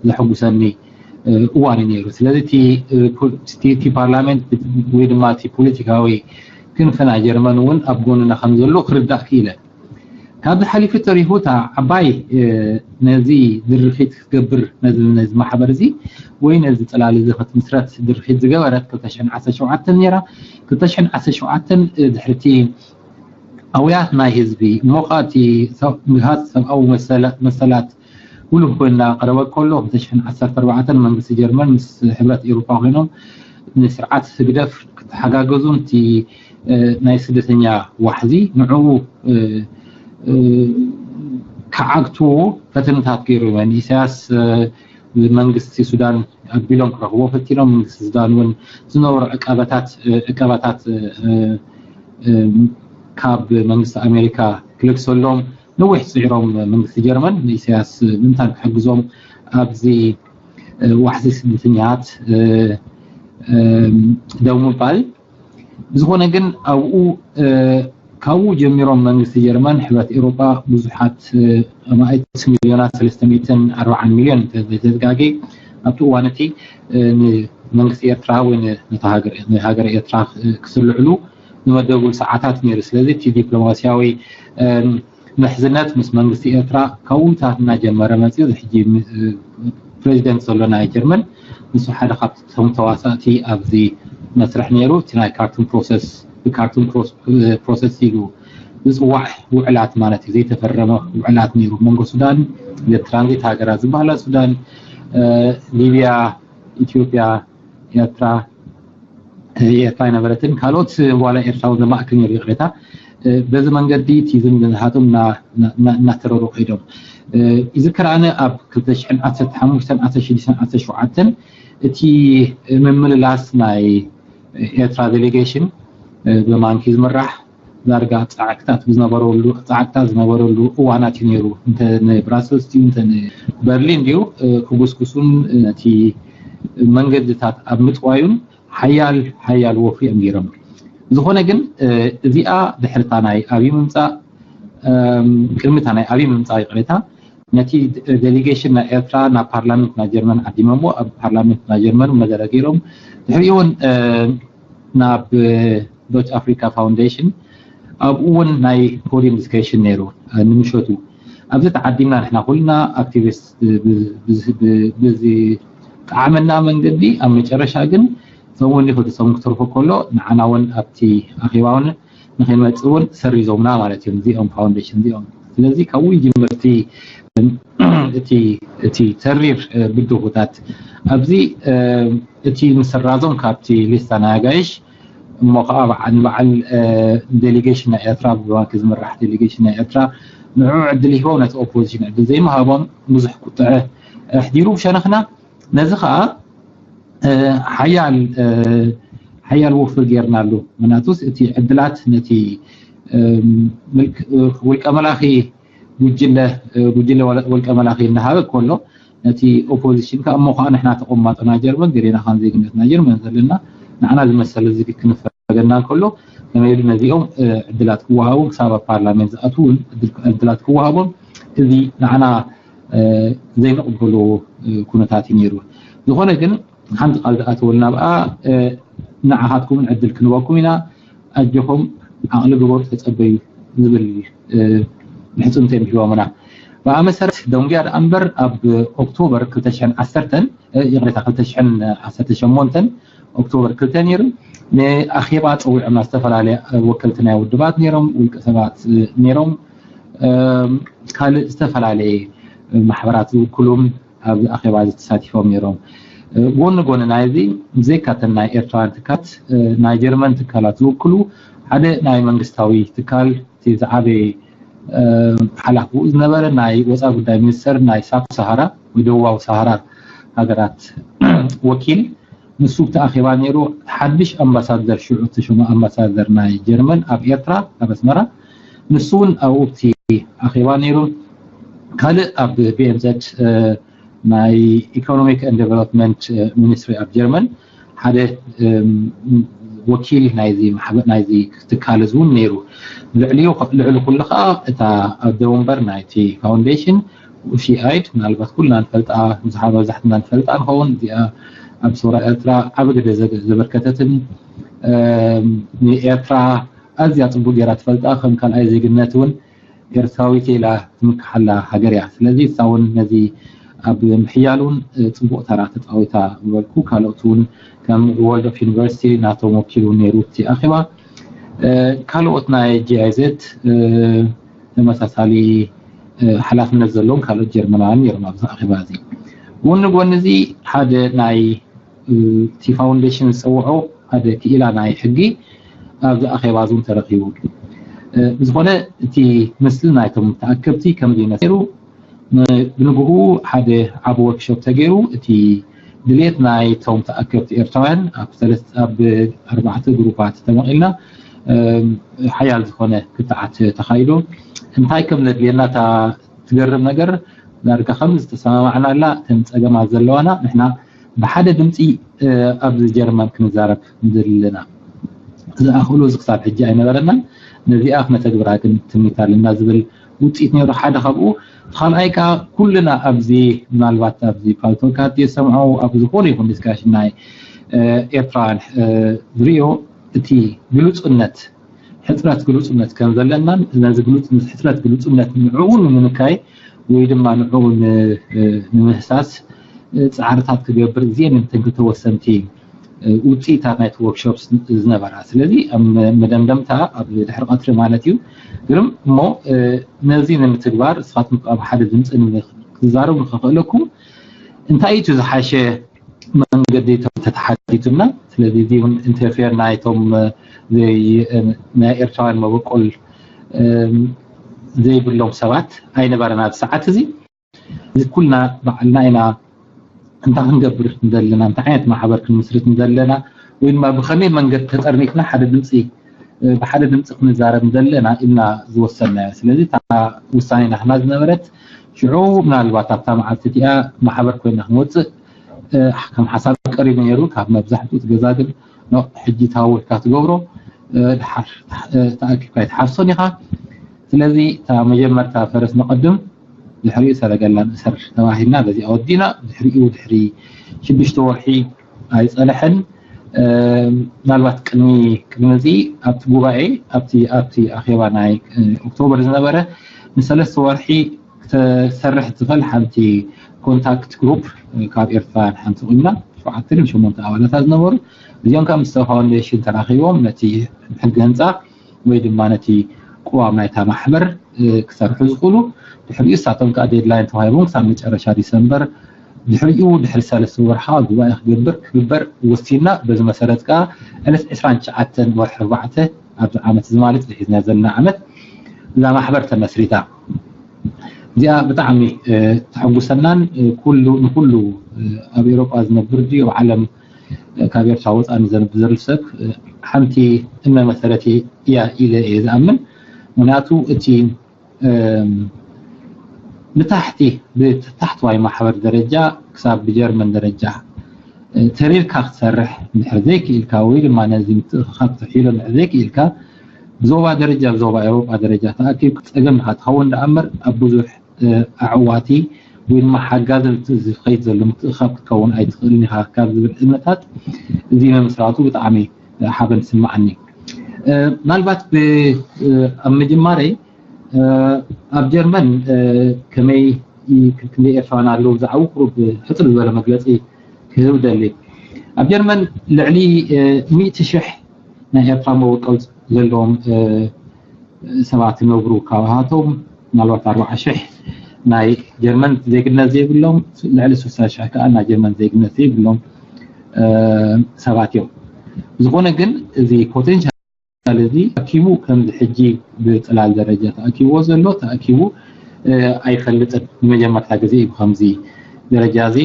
ዘሐጉሰኒ እዋን እዩ ነይሩ። ስለዚ እቲ ፓርላሜንት ወይ ድማ እቲ ፖለቲካዊ ክንፊ ናይ ጀርመን እውን ኣብ ጎንና ከም ዘሎ ክርዳእ ክኢለ። ካብዚ ሓሊፉ ተሪፉ እታ ዓባይ ነዚ ድርኺት ክትገብር ነዚ ማሕበር እዚ ወይ ነዚ ፅላል እዚ ክትምስረት ድርኺት ዝገበረት ክልተ ሽሕን ዓሰርተ ሸውዓተን ነይራ። ክልተ ሽሕን ዓሰርተ ሸውዓተን ድሕርቲ ኣውያት ናይ ህዝቢ እሞ ከዓ እቲ ምግሃስ ሰብኣዊ መሰላት ጉልህ ኮይና ቀረበ ከሎ ክልተ ሽሕን ዓሰርተ ኣርባዕተን መንግስቲ ጀርመን ምስ ሕብረት ኤውሮፓ ኮይኖም ንስርዓት ህግደፍ ክተሓጋገዙ እቲ ናይ ስደተኛ ዋሕዚ ንዕኡ ክዓግትዎ ፈተነታት ገይሩ ኢሳያስ መንግስቲ ሱዳን ኣቢሎም ክረኽቦ ፈቲኖም መንግስቲ ሱዳን እውን ዝነበሩ ዕቀበታት ዕቀበታት ካብ መንግስቲ ኣሜሪካ ክልግሰሎም ነዊሕ ፅዒሮም መንግስቲ ጀርመን ንኢሳያስ ምንታን ክሕግዞም ኣብዚ ዋሕዚ ስደተኛታት ደው ምባል ብዝኾነ ግን ኣብኡ ካብኡ ጀሚሮም መንግስቲ ጀርመን ሕብረት ኤውሮጳ ብዙሓት ኣማኢት ሚልዮናት ሰለስተ ሚእትን ኣርባዓን ሚልዮን ተዘጋጌ ኣብቲ እዋን እቲ ንመንግስቲ ኤርትራ ወይ ንሃገር ኤርትራ ክስልዕሉ ዝመደቡ ሰዓታት ነይሩ። ስለዚ እቲ ዲፕሎማሲያዊ ምሕዝነት ምስ መንግስቲ ኤርትራ ካብኡ ምታት እናጀመረ መፅኡ ሕጂ ፕሬዚደንት ዘሎ ናይ ጀርመን ንሱ ሓደ ካብቶም ተዋሳእቲ ኣብዚ መስርሕ ነይሩ። እቲ ናይ ካርቱም ፕሮሰስ ብካርቱም ፕሮሰስ ኢሉ ዝፅዋዕ ውዕላት ማለት እዩ ዘይተፈረመ ውዕላት ነይሩ መንጎ ሱዳን ትራንዚት ሃገራት ዝበሃላ ሱዳን፣ ሊብያ፣ ኢትዮጵያ፣ ኤርትራ ኤርትራ ኣይነበረትን ካልኦት ዋላ ኤርትራውን ዘማእክል ነይሩ ይቕሬታ በዚ መንገዲ እቲ ዝምድናታቶም እናተረሩ ከይዶም ይዝክር ኣነ ኣብ ክልተ ሽሕን ዓሰርተ ሓሙሽተን ዓሰርተ ሽዱሽተን ዓሰርተ ሸውዓተን እቲ ምምልላስ ናይ ኤርትራ ዴሌጌሽን ብማንኪ ዝምራሕ ዳርጋ ጻዕቅታት ዝነበረሉ ጻዕቅታት ዝነበረሉ እዋናት እዩ ነይሩ እንተ ንብራሰልስ ድዩ እንተ ንበርሊን ድዩ ክጉስጉሱን ነቲ መንገድታት ኣብ ምጥዋዩን ሓያል ሓያል ወፍሪ እዮም ገይሮም። ዝኾነ ግን እዚኣ ድሕርታ ናይ ኣብይ ምምፃእ ቅድሚታ ናይ ኣብይ ምምፃእ ይቕሬታ ነቲ ዴሊጌሽን ናይ ኤርትራ ናብ ፓርላመንት ናይ ጀርመን ዓዲሞሞ ኣብ ፓርላመንት ናይ ጀርመን መደረ ገይሮም ድሕሪኡ እውን ናብ ዶች ኣፍሪካ ፋውንዴሽን ኣብኡ እውን ናይ ፖዲየም ዲስከሽን ነይሩ ንምሸቱ ኣብዚ ተዓዲምና ንሕና ኩልና ኣክቲቪስት ብዝጠዓመና መንገዲ ኣብ መጨረሻ ግን ሰሙን ክልተ ሰሙን ክትርፎ ከሎ ንዓና እውን ኣብቲ ኣኼባ እውን ንኸይመፅእ እውን ሰሪዞምና ማለት እዮም እዚኦም ፋውንዴሽን እዚኦም ስለዚ ካብኡ ይጅምርቲ እቲ ተሪር ብድሆታት ኣብዚ እቲ ምስራዞም ካብቲ ሊስታ ናይ ኣጋይሽ እሞ ከዓ ንበዓል ዴሊጌሽን ናይ ኤርትራ ብባንኪ ዝምራሕ ዴሊጌሽን ናይ ኤርትራ ንዑ ዕድል ይህቦም ነቲ ኦፖዚሽን ዕድል ዘይምሃቦም ብዙሕ ቁጥዐ ኣሕዲሩ ብሸነኽና ነዚ ከዓ ሓያል ሓያል ውፍር ጌርናሉ። ምክንያቱስ እቲ ዕድላት ነቲ ውልቀ መላኺ ጉጅለ ጉጅለ ውልቀ መላኺ እናሃበ ከሎ፣ ነቲ ኦፖዚሽን ከኣ እሞ ከኣ ንሕና ተቐማጦ ናይ ጀርመን ገሌና ከም ዜግነት ናይ ጀርመን ዘለና ንዓና ዝመሰለ ዝግ ክንፈገና እንከሎ፣ ከመይ ኢሉ ነዚኦም ዕድላት ክወሃቦም፣ ክሳብ ኣብ ፓርላሜንት ዝኣትዉ እውን ዕድላት ክወሃቦም፣ እዚ ንዓና ዘይንቕበሎ ኩነታት እዩ ነይሩ። ዝኾነ ግን ሓንቲ ቃል ዝኣተወልና ብኣ፣ ንዓኻትኩምን ዕድል ክንበኩም ኢና፣ ኣጆኹም፣ ዓቕሊ ግበሩ፣ ተጸበዩ ዝብል ምሕጽንቶ እዮም ሂቦምና። ብኣ መሰረት ደንጉያ ደኣ እምበር ኣብ ኦክቶበር ክልተ ሽሕን ዓሰርተን፣ ይቕሬታ፣ ክልተ ሽሕን ዓሰርተ ሸሞንተን ኦክቶበር ክልተ ነይሩ፣ ንኣኼባ ጸዊዖምና። ዝተፈላለየ ወከልቲ ናይ ውድባት ነይሮም፣ ውልቀ ሰባት ነይሮም፣ ካልእ ዝተፈላለየ ማሕበራት ዝውክሉም ኣብዚ ኣኼባ እዚ ተሳቲፎም ነይሮም። ጎኒ ጎኒ ናይዚ፣ ብዘይካተን ናይ ኤርትራውያን ትካላት፣ ናይ ጀርመን ትካላት ዝውክሉ ሓደ ናይ መንግስታዊ ትካል፣ እቲ ዝዓበየ ሓላፍኡ ዝነበረ ናይ ወፃኢ ጉዳይ ሚኒስተር ናይ ሳብ ሰሃራ ወይ ደቡባዊ ሰሃራ ሃገራት ወኪል፣ ንሱ ኣብቲ ኣኼባ ነይሩ። ሓድሽ ኣምባሳደር፣ ሽዑ እተሾመ ኣምባሳደር ናይ ጀርመን ኣብ ኤርትራ፣ ኣብ ኣስመራ፣ ንሱ እውን ኣብኡ ኣብቲ ኣኼባ ነይሩ። ካልእ ኣብ ቢ ኤም ዘድ፣ ናይ ኢኮኖሚክ ኤንድ ዴቨሎፕመንት ሚኒስትሪ ኣብ ጀርመን ሓደ ወኪል ናይዚ ትካል እዚ እውን ነይሩ። ልዕሊ ኩሉ ከዓ እታ ኣደ ወንበር ናይቲ ፋውንዴሽን፣ ኡሺ ኣይድ፣ ምናልባት ኩልና ንፈልጣ፣ ብዙሓት መብዛሕትና ንፈልጣ ንኸውን። እዚኣ ኣብ ሰውራ ኤርትራ ዓቢ ግደ ዘበርከተትን ንኤርትራ ኣዝያ ጽቡቅ ጌራ ትፈልጣ፣ ከም ካልኣይ ዜግነት እውን ኤርትራዊት ኢላ ትምክሓላ ሃገር እያ። ስለዚ እሳ እውን ነዚ ኣብ ምሕያል እውን ጽቡቕ ተራ ተጻዊታ ዝበልኩ፣ ካልኦት እውን ከም ወርልድ ኦፍ ዩኒቨርሲቲ ናቶም ወኪል እውን ነይሩ እቲ ኣኼባ። ካልኦት ናይ ጂ ኣይ ዜድ ተመሳሳሊ ሓላፍነት ዘለዎም ካልኦት ጀርመናውያን ነይሮም ኣብዚ ኣኼባ እዚ። ጎኒ ጎኒ እዚ ሓደ ናይ እቲ ፋውንዴሽን ዝፀውዖ ሓደ ክኢላ ናይ ሕጊ ኣብዚ ኣኼባ እዚ እውን ተረኺቡ። ብዝኾነ እቲ ምስሊ ናይቶም ተኣከብቲ ከምዚ ይመስል ነይሩ። ብንግሁ ሓደ ዓቢ ወርክሾፕ ተገይሩ፣ እቲ ድሌት ናይቶም ተኣከብቲ ኤርትራውያን ኣብ ሰለስተ፣ ኣብ ኣርባዕተ ግሩፓት ተመቒልና ሓያል ዝኾነ ክትዓት ተኻይዱ። እንታይ ከም ዘድልየና እታ ትገርም ነገር፣ ዳርጋ ከም ዝተሰማማዕናላ እተን ጸገማት ዘለዋና ንሕና ብሓደ ድምፂ ኣብዚ ጀርመን ክንዛረብ ዘለና። ዝኣኽእሉ እዚ ክሳብ ሕጂ ኣይነበረናን። ነዚኣ ክነተግብራ ግን ትምኒት ኣለና ዝብል ውፅኢት ነይሩ ሓደ ካብኡ። ካልኣይ ከዓ ኩልና ኣብዚ ምናልባት ኣብዚ ፓልቶካት የሰምዖ ኣብ ዝኾነ ይኹን ዲስካሽን ናይ ኤርትራውያን ዝሪኦ እቲ ግሉፅነት ሕፅረት ግሉፅነት ከም ዘለናን ነዚ ግሉፅ ሕፅረት ግሉፅነት ንዕኡ ንምንካይ ወይ ድማ ንዕኡ ንምህሳስ ፃዕርታት ክገብር እዚአን እተን ክልተ ወሰንቲ ውፅኢታት ናይቲ ወርክሾፕ ዝነበራ። ስለዚ ኣብ መደምደምታ ኣብ ድሕሪ ቀትሪ ማለት እዩ ግርም እሞ ነዚ ንምትግባር እስኻትኩም ኣብ ሓደ ድምፂ ክትዛረቡ ንክኽእለኩም እንታይ እዩ ዝሓሸ መንገዲ ተተሓቲቱና። ስለዚ እዚ እውን ኢንተርፌር ናይቶም ናይ ኤርትራውያን መበቆል ዘይብሎም ሰባት ኣይነበረን ኣብዚ ሰዓት እዚ። እዚ ኩልና ባዕልና ኢና እንታይ ክንገብር እንደለና፣ እንታይ ዓይነት ማሕበር ክንምስርት እንደለና፣ ወይ ድማ ብኸመይ መንገዲ ተጠርኒፍና ሓደ ድምፂ ብሓደ ድምፂ ክንዛረብ እንደለና ኢልና ዝወሰንናዮ። ስለዚ እታ ውሳኔ ናትና ዝነበረት ሽዑ ምናልባት ኣብታ መዓልቲ እቲኣ ማሕበር ኮይና ክንወፅእ ከም ሓሳብ ቀሪቡ ነይሩ። ካብ መብዛሕትኡ እቲ ገዛ ግን ሕጂ ታወካ ትገብሮ ድሓር ተኣኪብካ ኣይትሓፍሶን ኢኻ። ስለዚ እታ መጀመርታ ፈረስ ንቐድም፣ ድሕሪኡ ሰረገላ ንእሰር ተባሂልና በዚ ኣወዲና። ድሕሪኡ ድሕሪ ሽዱሽተ ወርሒ ኣይፀንሐን። ምናልባት ቅድሚ ቅድሚ እዚ ኣብቲ ጉባኤ ኣብቲ ኣብቲ ኣኼባ ናይ ኦክቶበር ዝነበረ ንሰለስተ ወርሒ ክትሰርሕ ትኽእል ሓንቲ ኮንታክት ግሩፕ ካብ ኤርትራውያን ሓንቲ ኮይና ሸውዓተ ድም ሸሞንተ ኣባላታት ዝነበሩ እዚኦም ካብ ምስ ፋውንዴሽን ተራኺቦም ነቲ ሕጊ ህንፃ ወይ ድማ ነቲ ቅዋም ናይታ ማሕበር ክሰርሑ ዝኽእሉ ድሕሪኡ እሳቶም ከዓ ዴድላይን ተዋሂቦም ክሳብ መጨረሻ ዲሰምበር ድሕሪኡ ድሕሪ ሰለስተ ወርሓ ጉባኤ ክገብር ክግበር ወሲና። በዚ መሰረት ከዓ ዕለት ዕስራን ትሽዓተን ወርሒ ኣርባዕተ ኣብዚ ዓመት እዚ ማለት ዝሒዝና ዘለና ዓመት እዛ ማሕበር ተመስሪታ። እዚኣ ብጣዕሚ ተሐጉሰናን ኩሉ ንኩሉ ኣብ ኤሮጳ ዝነብር ድዩ ኣብ ዓለም ካብ ኤርትራ ወፃእ ንዘንብ ዘሎ ሰብ ሓንቲ እምነ መሰረት እያ ኢለ እየ ዝኣምን። ምክንያቱ እቲ ንታሕቲ ብታሕተዋይ ማሕበር ደረጃ ክሳብ ብጀርመን ደረጃ ተሪርካ ክትሰርሕ እንድሕር ዘይክኢልካ ወይ ድማ ነዚ ምትእኽኻብ ክትሕይሎ እንድሕር ዘይክኢልካ ብዞባ ደረጃ ብዞባ ኤውሮጳ ደረጃ ተኣኪብ ጸገም ኢኻ ትኸውን ደኣ እምበር ኣብ ብዙሕ ኣዕዋቲ ወይ ድማ ሓጋዚ ዝኸይድ ዘሎ ምትእኽኻብ ክትከውን ኣይትኽእልን ኢኻ ካብ ዝብል እምነታት እዚ ምምስራቱ ብጣዕሚ ሓበን ስማዓኒ። ምናልባት ኣብ ምጅማረይ ኣብ ጀርመን ከመይ ክንደይ ኤርትራውያን ኣለዉ ብዛዕባ ቁሩብ ሕፅር ዝበለ መግለፂ ክህብ ደሊ። ኣብ ጀርመን ልዕሊ ሚእቲ ሽሕ ናይ ኤርትራ መበቆል ዘለዎም ሰባት ይነብሩ። ካብሃቶም ምናልባት ኣርባዓ ሽሕ ናይ ጀርመን ዜግነት ዘይብሎም፣ ልዕሊ ስሳ ሽሕ ከዓ ናይ ጀርመን ዜግነት ዘይብሎም ሰባት እዮም። ዝኾነ ግን እዚ ፖቴንሻል እዚ ተኣኪቡ ከምዚ ሕጂ ብፅላል ደረጃ ተኣኪብዎ ዘሎ ተኣኪቡ ኣይፈልጥን። ንመጀመርታ ግዜ እዩ ብከምዚ ደረጃ እዚ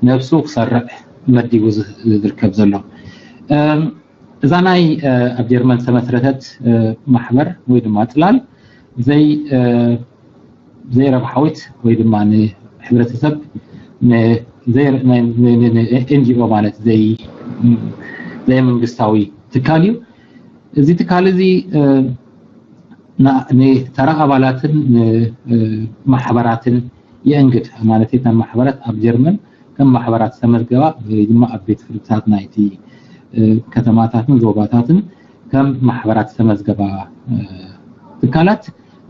ነብሱ ክሰርዕ መዲቡ ዝርከብ ዘሎ። እዛ ናይ ኣብ ጀርመን ዝተመስረተት ማሕበር ወይ ድማ ፅላል ዘይ ዘይረብሓዊት ወይ ድማ ንሕብረተሰብ ኤንጂኦ ማለት ዘይመንግስታዊ ትካል እዩ። እዚ ትካል እዚ ንተራ ኣባላትን ማሕበራትን የእንግድ ማለት እተን ማሕበራት ኣብ ጀርመን ከም ማሕበራት ዝተመዝገባ ወይ ድማ ኣብ ቤት ፍርድታት ናይቲ ከተማታትን ዞባታትን ከም ማሕበራት ዝተመዝገባ ትካላት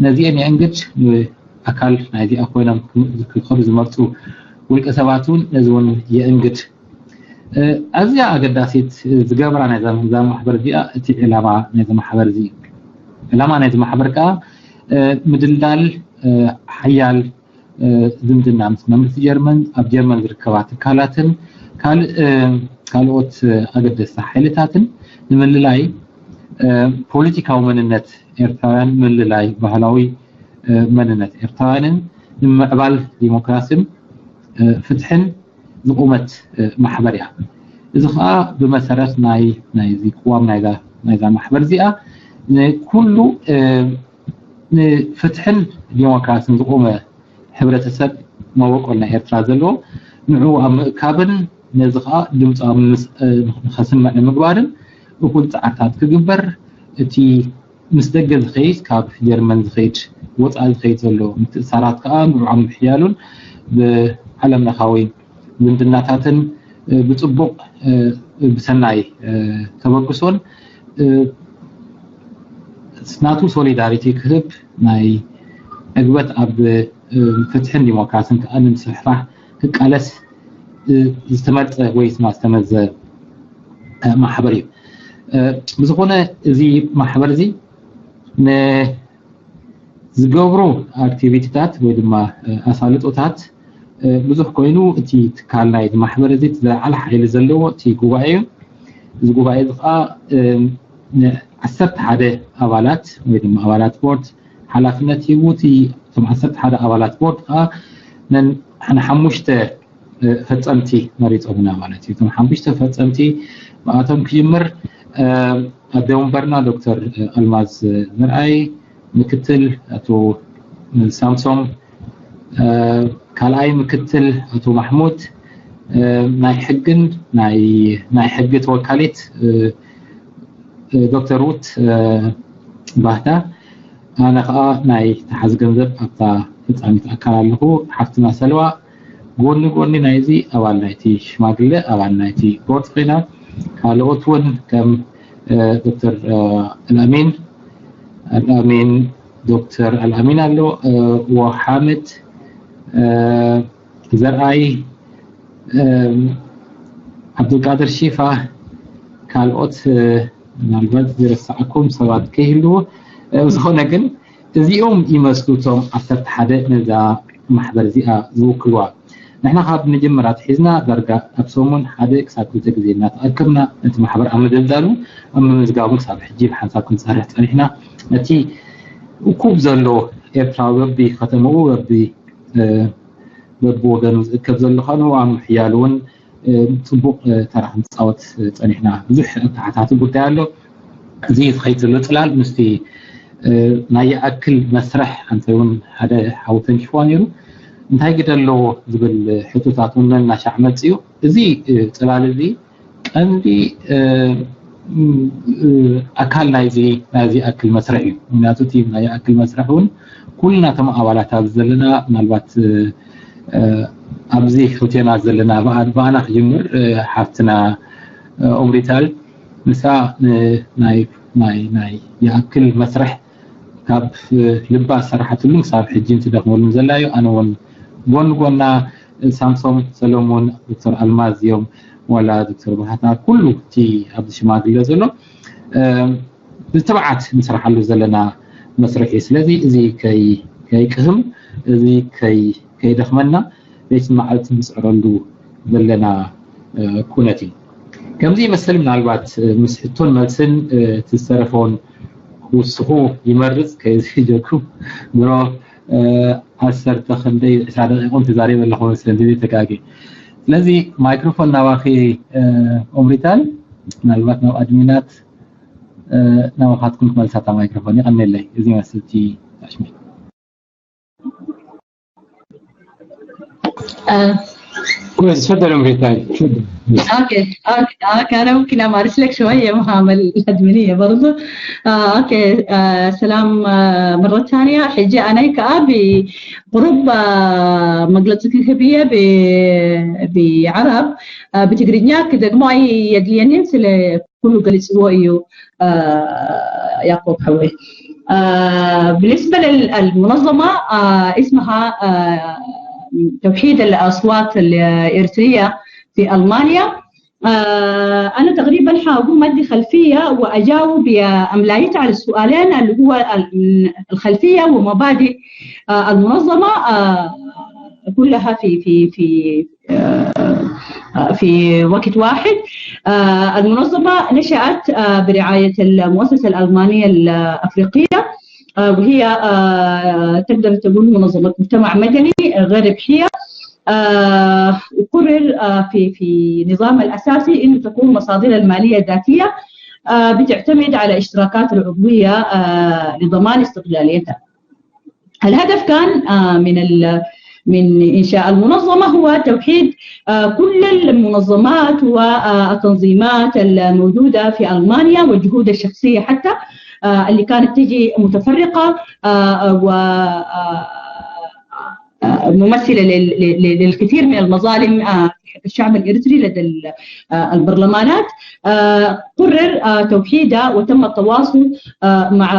ነዚአን የእንግድ። ኣካል ናይዚኣ ኮይኖም ክኾኑ ዝመርፁ ውልቀ ሰባት እውን ነዚ እውን የእንግድ። ኣዝያ ኣገዳሲት ዝገብራ ናይዛ ማሕበር እዚኣ እቲ ዕላማ ናይዚ ማሕበር እዚ እዩ። ዕላማ ናይዚ ማሕበር ከዓ ምድልዳል ሓያል ዝምድና ምስ መንግስቲ ጀርመን ኣብ ጀርመን ዝርከባ ትካላትን ካልኦት ኣገደስቲ ሓይልታትን ንምልላይ ፖለቲካዊ መንነት ኤርትራውያን ምልላይ ባህላዊ መንነት ኤርትራውያንን ንምምዕባል ዲሞክራሲን ፍትሕን ዝቆመት ማሕበር እያ። እዚ ከዓ ብመሰረት ናይ ናይዚ ቅዋም ናይዛ ናይዛ ማሕበር እዚኣ ንኩሉ ንፍትሕን ዲሞክራሲን ዝቆመ ሕብረተሰብ መበቆል ናይ ኤርትራ ዘለዎ ንዕኡ ኣብ ምእካብን ነዚ ከዓ ድምፂ ንኸስምዕ ንምግባርን እኹል ፃዕርታት ክግበር እቲ ምስ ደገ ዝኸይድ ካብ ጀርመን ዝኸይድ ወፃኢ ዝኸይድ ዘሎ ምትእሳራት ከዓ ንዕኡ ኣብ ምሕያሉን ብዓለም ለኻዊ ዝምድናታትን ብፅቡቕ ብሰናይ ተበግሶን ናቱ ሶሊዳሪቲ ክህብ ናይ ዕግበት ኣብ ፍትሕን ዲሞክራሲን ከዓ ንምስፍሕፋሕ ክቃለስ ዝተመርፀ ወይ ድማ ዝተመዘ ማሕበር እዩ። ብዝኾነ እዚ ማሕበር እዚ ዝገብሩ ኣክቲቪቲታት ወይ ድማ ኣሳልጦታት ብዙሕ ኮይኑ እቲ ትካል ናይ ማሕበር እዚ ዝለዓለ ሓይሊ ዘለዎ እቲ ጉባኤ እዩ። እዚ ጉባኤ እዚ ከዓ ዓሰርተ ሓደ ኣባላት ወይ ድማ ኣባላት ቦርድ ሓላፍነት ሂቡ እቲ እቶም ዓሰርተ ሓደ ኣባላት ቦርድ ከዓ ንሓሙሽተ ፈፀምቲ መሪፆምና ማለት እዩ። እቶም ሓሙሽተ ፈፀምቲ ብኣቶም ክጅምር ኣደ ወንበርና ዶክተር ኣልማዝ ዘርኣይ፣ ምክትል ኣቶ ሳምሶም፣ ካልኣይ ምክትል ኣቶ ማሕሙድ፣ ናይ ሕግን ናይ ሕጊ ተወካሊት ዶክተር ሩት ባህታ፣ ኣነ ከዓ ናይ ተሓዚ ገንዘብ ኣብታ ፈፃሚት ኣካል ኣለኹ። ሓፍትና ሰልዋ ጎኒ ጎኒ ናይዚ ኣባል ናይቲ ሽማግለ ኣባል ናይቲ ቦርድ ኮይና ካልኦት እውን ከም ዶክተር ኣልኣሚን ኣልኣሚን ዶክተር ኣልኣሚን ኣሎ፣ ወሓምድ ዘርኣይ፣ ዓብዱልቃድር ሺፋ፣ ካልኦት ምናልባት ዝረሳዕኩም ሰባት ከይህልዉ፣ ዝኾነ ግን እዚኦም ይመስሉ እቶም ዓሰርተ ሓደ ነዛ ማሕበር እዚኣ ዝውክልዋ። ንሕና ካብ መጀመርያ ኣትሒዝና ዳርጋ ኣብ ሰሙን ሓደ ክሳብ ክልተ ግዜ እናተኣከብና ነቲ ማሕበር ኣብ ምድልዳሉ ኣብ ምምዝጋቡ ክሳብ ሕጂ ብሓንሳብ ክንሰርሕ ፀኒሕና። ነቲ እኩብ ዘሎ ኤርትራዊ በቢ ከተምኡ በቢ በብወገኑ ዝእከብ ዘሎ ከዓ ንኡ ኣብ ምሕያሉ እውን ጽቡቕ ተራ ክንፃወት ፀኒሕና። ብዙሕ ተሓታቲ ጉዳይ ኣሎ። እዚ ዝኸይድ ዘሎ ፅላል ምስቲ ናይ ይኣክል መስርሕ፣ ኣንተ እውን ሓደ ሓዊ ተንኪፍዋ ነይሩ፣ እንታይ ግደ ኣለዎ ዝብል ሕቶታት እውን እናሻዕ መፅኡ። እዚ ፅላል እዚ ቀንዲ ኣካል ናይዚ ናይዚ ኣክል መስርሕ እዩ። ምክንያቱ እቲ ናይ ኣክል መስርሕ እውን ኩልና እቶም ኣባላት ኣብዚ ዘለና፣ ምናልባት ኣብዚ ሆቴና ዘለና፣ ብኣና ክጅምር፣ ሓፍትና ኦምሪታል፣ ንሳ ናይ ናይ ናይ ይኣክል መስርሕ ካብ ልባ ዝሰራሓትሉ ክሳብ ሕጂ እንትደኽመሉን ዘላ እዩ። ኣነ እውን ጎን ጎና ሳምሶም ሰለሙን፣ ዶክተር ኣልማዝ እዮም፣ ዋላ ዶክተር ባህታ፣ ኩሉ እቲ ኣብዚ ሽማግለ ዘሎ ብትብዓት ንስራሓሉ ዘለና መስርሕ እዩ። ስለዚ እዚ ከይቅህም፣ እዚ ከይደኽመና ለይትን መዓልትን ንፅዕረሉ ዘለና ኩነት እዩ። ከምዚ ይመስል። ምናልባት ምስ ሕቶን መልስን እቲ ዝተረፈውን ክውስኹ ይመርፅ። ከይዝሕጀኩም ድሮ ዓሰርተ ክንደይ ዕስራ ደቂቑን ተዛሪበ ኣለኹ መስለኒ ዘይተጋጌ። ስለዚ ማይክሮፎን ናባኺ ኦምሪታል፣ ምናልባት ናብ ኣድሚናት ናባኻትኩም ክመልሳታ ማይክሮፎን። ይቐንየለይ። እዚ ይመስል እቲ ኣሽሚል። كويس، تفضل أمريكاي، تفضل. اوكي اوكي اوكي انا ممكن امارس لك شويه مهام الادمينيه برضو. آه اوكي آه سلام آه مره ثانيه. حجي انا كا بقرب آه مقلتك هبيه بعرب آه بتقرينيا كده ما يدلينين سل كل قلت ويو آه يعقوب حوي. آه بالنسبه للمنظمه آه اسمها آه توحيد الاصوات الاريتريه في المانيا. آه انا تقريبا حاقوم ادي خلفيه واجاوب يا املايت على السؤالين اللي هو الخلفيه ومبادئ آه المنظمه آه كلها في في في آه في وقت واحد. آه المنظمه نشات آه برعايه المؤسسه الالمانيه الافريقيه، وهي تقدر تقول منظمة مجتمع مدني غير ربحية. وقرر في في نظام الأساسي أن تكون مصادرها المالية ذاتية، بتعتمد على اشتراكات العضوية لضمان استقلاليتها. الهدف كان من من إنشاء المنظمة هو توحيد كل المنظمات والتنظيمات الموجودة في ألمانيا والجهود الشخصية حتى اللي كانت تجي متفرقة و ممثله للكثير من المظالم في حق الشعب الاريتري لدى البرلمانات. قرر توحيدها وتم التواصل مع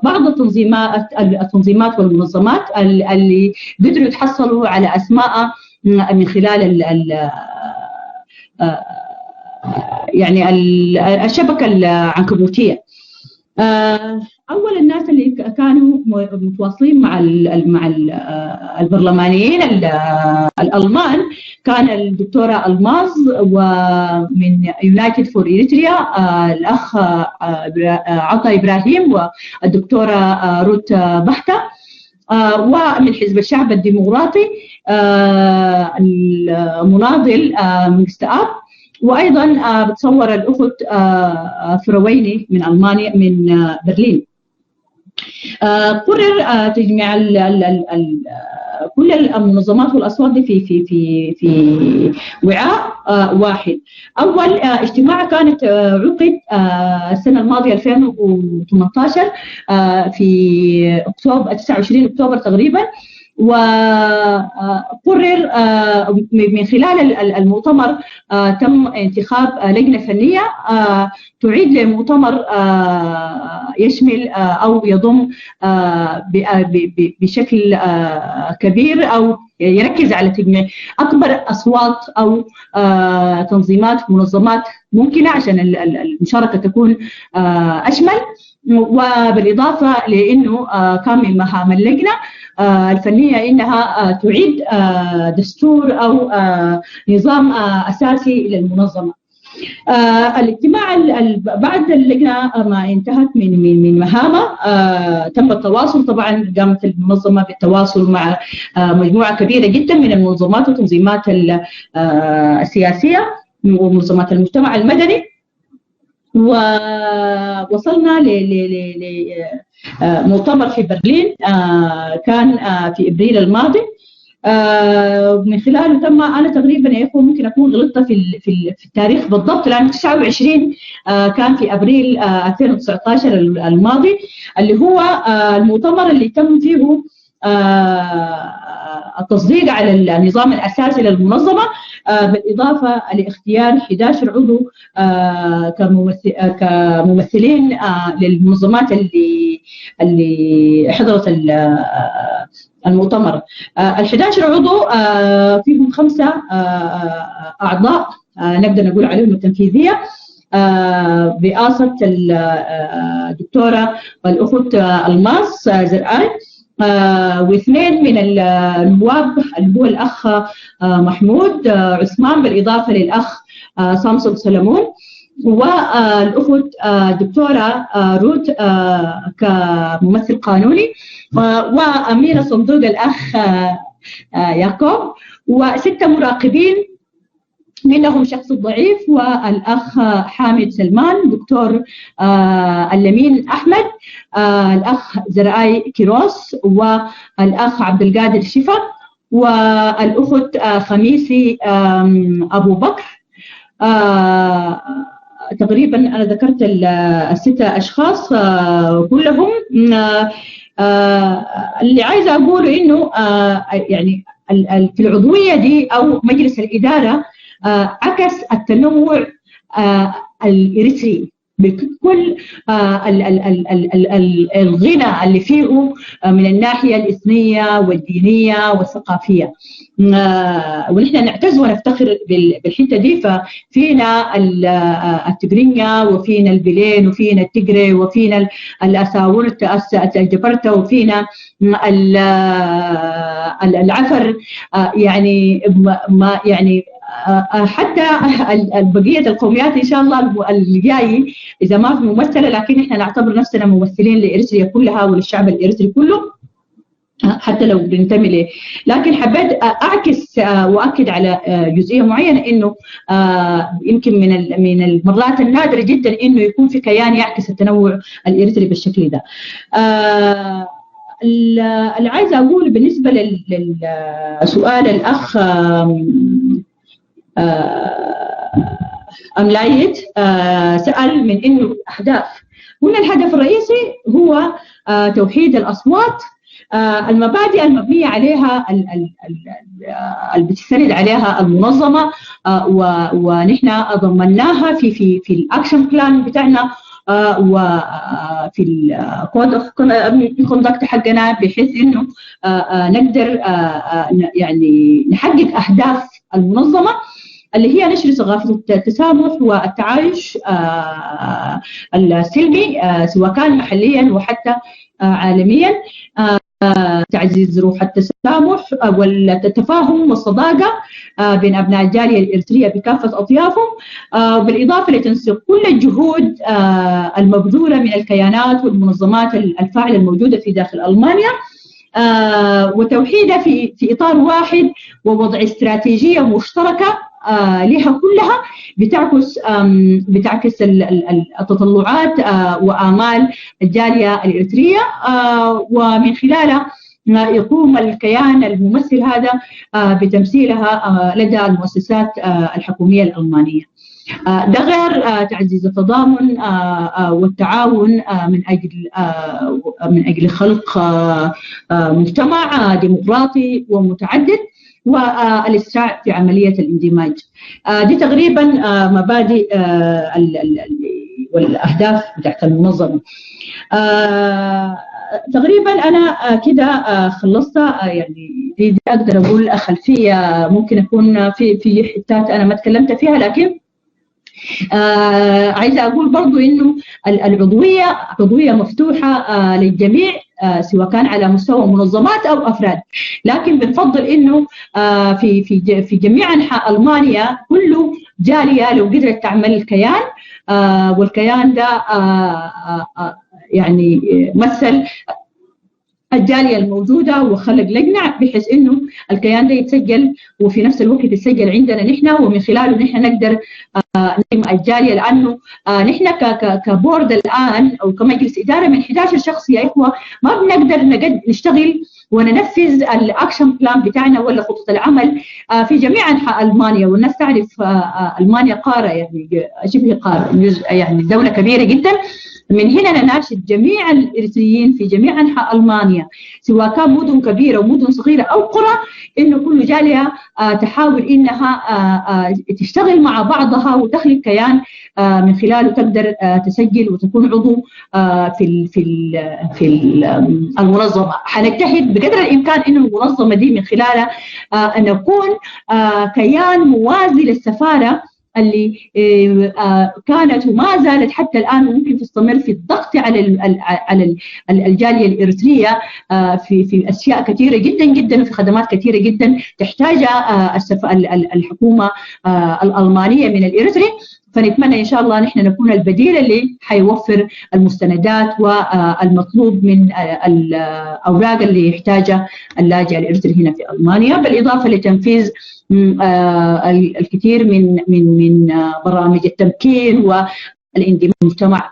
بعض التنظيمات التنظيمات والمنظمات اللي قدروا يتحصلوا على اسماء من خلال ال ال يعني الشبكه العنكبوتيه. اول الناس اللي كانوا متواصلين مع ال مع ال البرلمانيين الالمان كان الدكتوره الماز، ومن United for Eritrea الاخ عطا ابراهيم، والدكتوره روت بحته، ومن حزب الشعب الديمقراطي المناضل مستآب، وايضا بتصور الاخت فرويني من المانيا من برلين. قرر تجميع ال ال ال ال كل المنظمات والاصوات دي في في في في وعاء واحد. اول اجتماع كانت عقد السنه الماضيه ألفين وثمنتاشر في اكتوبر، تسعة وعشرين اكتوبر تقريبا، وقرر من خلال المؤتمر تم انتخاب لجنه فنيه تعيد لمؤتمر يشمل او يضم بشكل كبير او يركز على تجميع اكبر اصوات او تنظيمات ومنظمات ممكنه عشان المشاركه تكون اشمل. وبالاضافه لانه كان من مهام اللجنه الفنيه انها تعيد دستور او نظام اساسي للمنظمه. آه الاجتماع بعد اللجنه ما انتهت من من من مهامها، آه تم التواصل. طبعا قامت المنظمه بالتواصل مع آه مجموعه كبيره جدا من المنظمات والتنظيمات آه السياسيه ومنظمات المجتمع المدني، ووصلنا ل آه، مؤتمر في برلين، آه، كان آه، في ابريل الماضي. آه، من خلاله تم، انا تقريبا يا اخوه ممكن اكون غلطت في في التاريخ بالضبط، لانه تسعة وعشرين كان في ابريل ألفين وتسعتاشر الماضي، اللي هو المؤتمر اللي تم فيه التصديق على النظام الاساسي للمنظمه، بالاضافه لاختيار احدعش عضو كممثلين للمنظمات اللي اللي حضرت المؤتمر. ال احدعش عضو فيهم خمسه اعضاء نقدر نقول عليهم التنفيذيه، برئاسه الدكتوره الاخت الماس زرقاي، واثنين من النواب اللي هو الاخ محمود عثمان، بالاضافه للاخ سامسون سلمون، والاخت الدكتوره روت كممثل قانوني، وامين الصندوق الاخ يعقوب، وسته مراقبين، منهم شخص ضعيف والاخ حامد سلمان، دكتور اللمين احمد، الاخ زرعاي كيروس، والاخ عبد القادر شفا، والاخت خميسي ابو بكر. تقريبا انا ذكرت السته اشخاص كلهم. اللي عايزه اقوله انه يعني في العضويه دي او مجلس الاداره عكس التنوع الاريتري بكل الغنى اللي فيه من الناحيه الاثنيه والدينيه والثقافيه. ونحن نعتز ونفتخر بالحته دي. ففينا التجرينيا، وفينا البلين، وفينا التجري، وفينا الاساورت، الجبرتا، وفينا العفر. يعني ما يعني حتى بقيه القوميات ان شاء الله الجاي اذا ما في ممثله، لكن احنا نعتبر نفسنا ممثلين لاريتريا كلها وللشعب الاريتري كله، حتى لو بننتمي ليه. لكن حبيت اعكس واكد على جزئيه معينه، انه يمكن من من المرات النادره جدا انه يكون في كيان يعكس التنوع الاريتري بالشكل ده. اللي عايزه اقول بالنسبه للسؤال الاخ املايت سال من انه اهداف، قلنا الهدف الرئيسي هو توحيد الاصوات، المبادئ المبنيه عليها اللي بتستند عليها المنظمه، ونحن ضمناها في في في الاكشن بلان بتاعنا، وفي الكود اوف كوندكت حقنا، بحيث انه نقدر يعني نحقق اهداف المنظمه، اللي هي نشر ثقافه التسامح والتعايش السلمي، سواء كان محليا وحتى عالميا، تعزيز روح التسامح والتفاهم والصداقه بين ابناء الجاليه الاريتريه بكافه اطيافهم، بالاضافه لتنسيق كل الجهود المبذوله من الكيانات والمنظمات الفاعله الموجوده في داخل المانيا، وتوحيدها في في اطار واحد، ووضع استراتيجيه مشتركه لها كلها بتعكس بتعكس التطلعات وامال الجاليه الاريتريه، ومن خلالها يقوم الكيان الممثل هذا بتمثيلها لدى المؤسسات الحكوميه الالمانيه. ده غير تعزيز التضامن والتعاون من اجل من اجل خلق مجتمع ديمقراطي ومتعدد، والاسراع في عمليه الاندماج. دي تقريبا مبادئ والاهداف بتاعت المنظمه. تقريبا انا كده خلصت، يعني دي اقدر اقول خلفيه، ممكن اكون في في حتات انا ما تكلمت فيها، لكن آه عايزه اقول برضو انه العضويه عضويه مفتوحه آه للجميع، آه سواء كان على مستوى منظمات او افراد، لكن بنفضل انه آه في في في جميع انحاء المانيا كله جالية لو قدرت تعمل كيان، آه، والكيان ده، آه، آه، آه، يعني، آه، مثل الجالية الموجودة وخلق لجنة بحيث إنه الكيان ده يتسجل، وفي نفس الوقت يتسجل عندنا نحن، ومن خلاله نحن نقدر، آه، نقيم الجالية، لأنه، آه، نحن ك-، ك-، كبورد الآن أو كمجلس إدارة من حداشر شخص يا إخوة، ما بنقدر نقد-، نشتغل وننفذ الأكشن بلان بتاعنا ولا خطة العمل، آه، في جميع أنحاء ألمانيا. والناس تعرف، آه، آه، ألمانيا قارة، يعني، شبه قارة، جزء، يعني، دولة كبيرة جدًا. من هنا نناشد جميع الإريتريين في جميع أنحاء ألمانيا، سواء كان مدن كبيرة ومدن صغيرة أو قرى، إنه كل جالية، آه، تحاول إنها، آه، آه، تشتغل مع بعضها وتخلق كيان، آه، من خلاله تقدر، آه، تسجل وتكون عضو، آه، في ال-، في ال-، في ال-، المنظمة. حنجتهد بقدر الإمكان إنه المنظمة دي من خلالها، آه، أن نكون، آه، كيان موازي للسفارة اللي، آه، آه، كانت وما زالت حتى الآن، وممكن تستمر في الضغط على ال-، ال-، على ال-، ال-، الجالية الإريترية، آه، في، في أشياء كثيرة جدًا جدًا، وفي خدمات كثيرة جدًا تحتاجها، آه، السف-، ال-، ال-، الحكومة، آه، الألمانية من الإريتري. فنتمنى إن شاء الله نحن نكون البديل اللي حيوفر المستندات والمطلوب من، آه، الأوراق اللي يحتاجها اللاجئ الإريتري هنا في ألمانيا، بالإضافة لتنفيذ، م، آه، ال-، الكثير من، من، من، آه، برامج التمكين والاندماج في المجتمع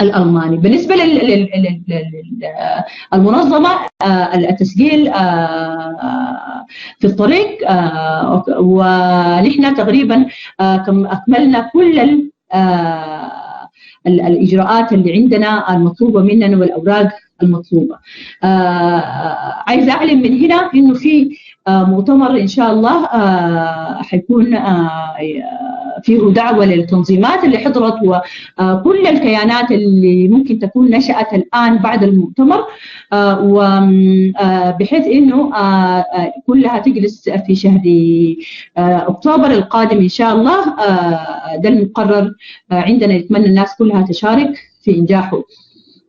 الألماني. بالنسبة لل-، لل-، لل-، لل-، لل-، آه، المنظمة، آه، التسجيل، آه، في الطريق، آه، ونحن تقريبًا، آه، كم-، أكملنا كل ال-، آه، ال-، الإجراءات اللي عندنا المطلوبة مننا والأوراق المطلوبة. آه، عايزة أعلن من هنا إنه في، آه، مؤتمر إن شاء الله، آه، حيكون، آه، فيه دعوة للتنظيمات اللي حضرت وكل الكيانات اللي ممكن تكون نشأت الآن بعد المؤتمر، آه، و-، آه، بحيث إنه، آه، آه، كلها تجلس في شهر، آه، أكتوبر القادم إن شاء الله. آه، ده المقرر، آه، عندنا، نتمنى الناس كلها تشارك في إنجاحه.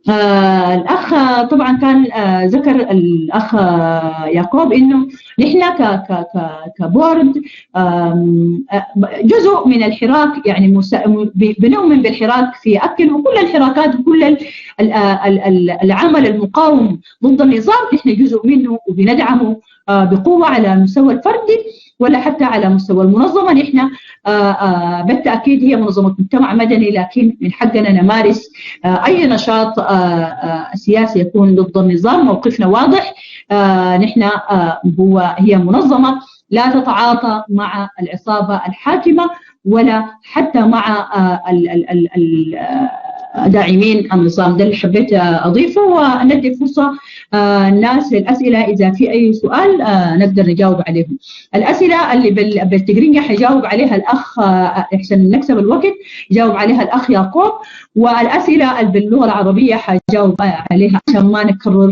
آه، الأخ، آه، طبعًا كان، آه، ذكر الأخ، آه، يعقوب إنه نحن ك-، ك-، ك-، كبورد، آم، آه، جزء من الحراك، يعني مس-، ب-، بنؤمن بالحراك في أكل، وكل الحراكات وكل ال-، ال-، آه، ال-، ال-، العمل المقاوم ضد النظام نحن جزء منه وبندعمه، آه، بقوة على المستوى الفردي ولا حتى على مستوى المنظمة. نحن، آه، آه، بالتأكيد هي منظمة مجتمع مدني، لكن من حقنا نمارس، آه، أي نشاط، آه، آه، سياسي يكون ضد النظام. موقفنا واضح. آه، نحن، آه، هو، هي منظمة لا تتعاطى مع العصابة الحاكمة ولا حتى مع، آه، ال-، ال-، ال-، ال-، آه، داعمين النظام. ده اللي حبيت، آه، أضيفه، وندي فرصة، آه، الناس للأسئلة إذا في أي سؤال، آه، نقدر نجاوب عليهم. الأسئلة اللي بال-، بالتقرينجة حيجاوب عليها الأخ، آه، عشان نكسب الوقت، يجاوب عليها الأخ يعقوب، والأسئلة اللي باللغة العربية حجاوب عليها عشان ما نكرر.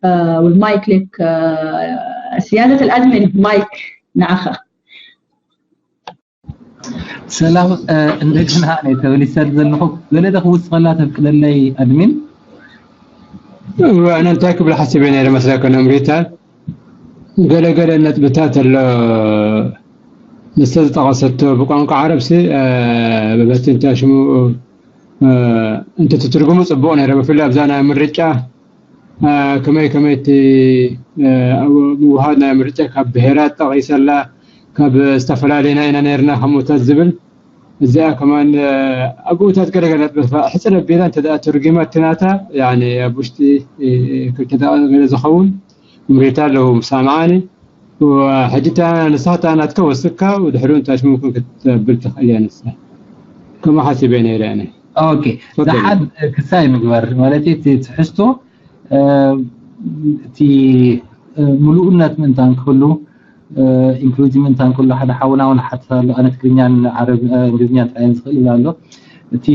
آه، والمايك لك، آه، سيادة الأدمن، مايك نعخة. ሰላም፣ እ፣ እንደገና እየ ተመሊሰ ዘለኹ። ገለ ዶ ክውስኸላ ተፍቅደለይ ኣድሚን? እወ፣ ኣነ እንታይ ክብል ሓሲበ ነይረ መስለካ፣ ነምሪታ ገለ ገለ ነጥብታት ኣሎ፣ ንሰ ዝጠቐሰቶ ብቋንቋ ዓረብሲ፣ እ፣ በቲ እንታይ ሽሙ፣ እ፣ እንተትትርጉሙ ጽቡቕ ነይረ። ብፍላይ ኣብዛ ናይ ምርጫ፣ እ፣ ከመይ ከመይ እቲ፣ እ፣ ኣብ ምውሃድ ናይ ምርጫ ካብ ብሄራት ጠቒሰላ፣ ካብ ዝተፈላለየና ኢና ነይርና ከምኡታት ዝብል፣ እዚኣ ከማን፣ እ፣ ኣብኡታት ገለ ገለ ነጥብታት ሕጽር ኣቢላ እንተ ደኣ ተርጒማ እቲ ናታ፣ ያኒ ኣብ ውሽጢ፣ እ፣ ክልተ ደቂቕ ገለ ዝኸውን ምሬታ ኣለዉ ምሳምዓኒ። ሕጂ እታ ንስኻ እታ ናትካ ወስድካ፣ ብድሕሪኡ እንታይ ሽሙ ክትብል ትኽእል እያ ንሳ። ከምኡ ሓሲበ ነይረ ኣነ። ኦኬ፣ ተፈደል። ዝሓን ክሳይ ምግባር ማለት እዩ። እቲ ትሕዝቶ፣ እ፣ እቲ፣ እ፣ ምሉእነት ምእንታን ክህሉ፣ እ፣ ኢንክሉዚቭ ምእንታን ክህሉ፣ ሓደ ሓውና እውን ሓተት ኣሎ፣ ኣነ ትግርኛን ዓረብ፣ እ፣ እንግሊዝኛን ጥራይን ዝኽእል ይብል ኣሎ። እቲ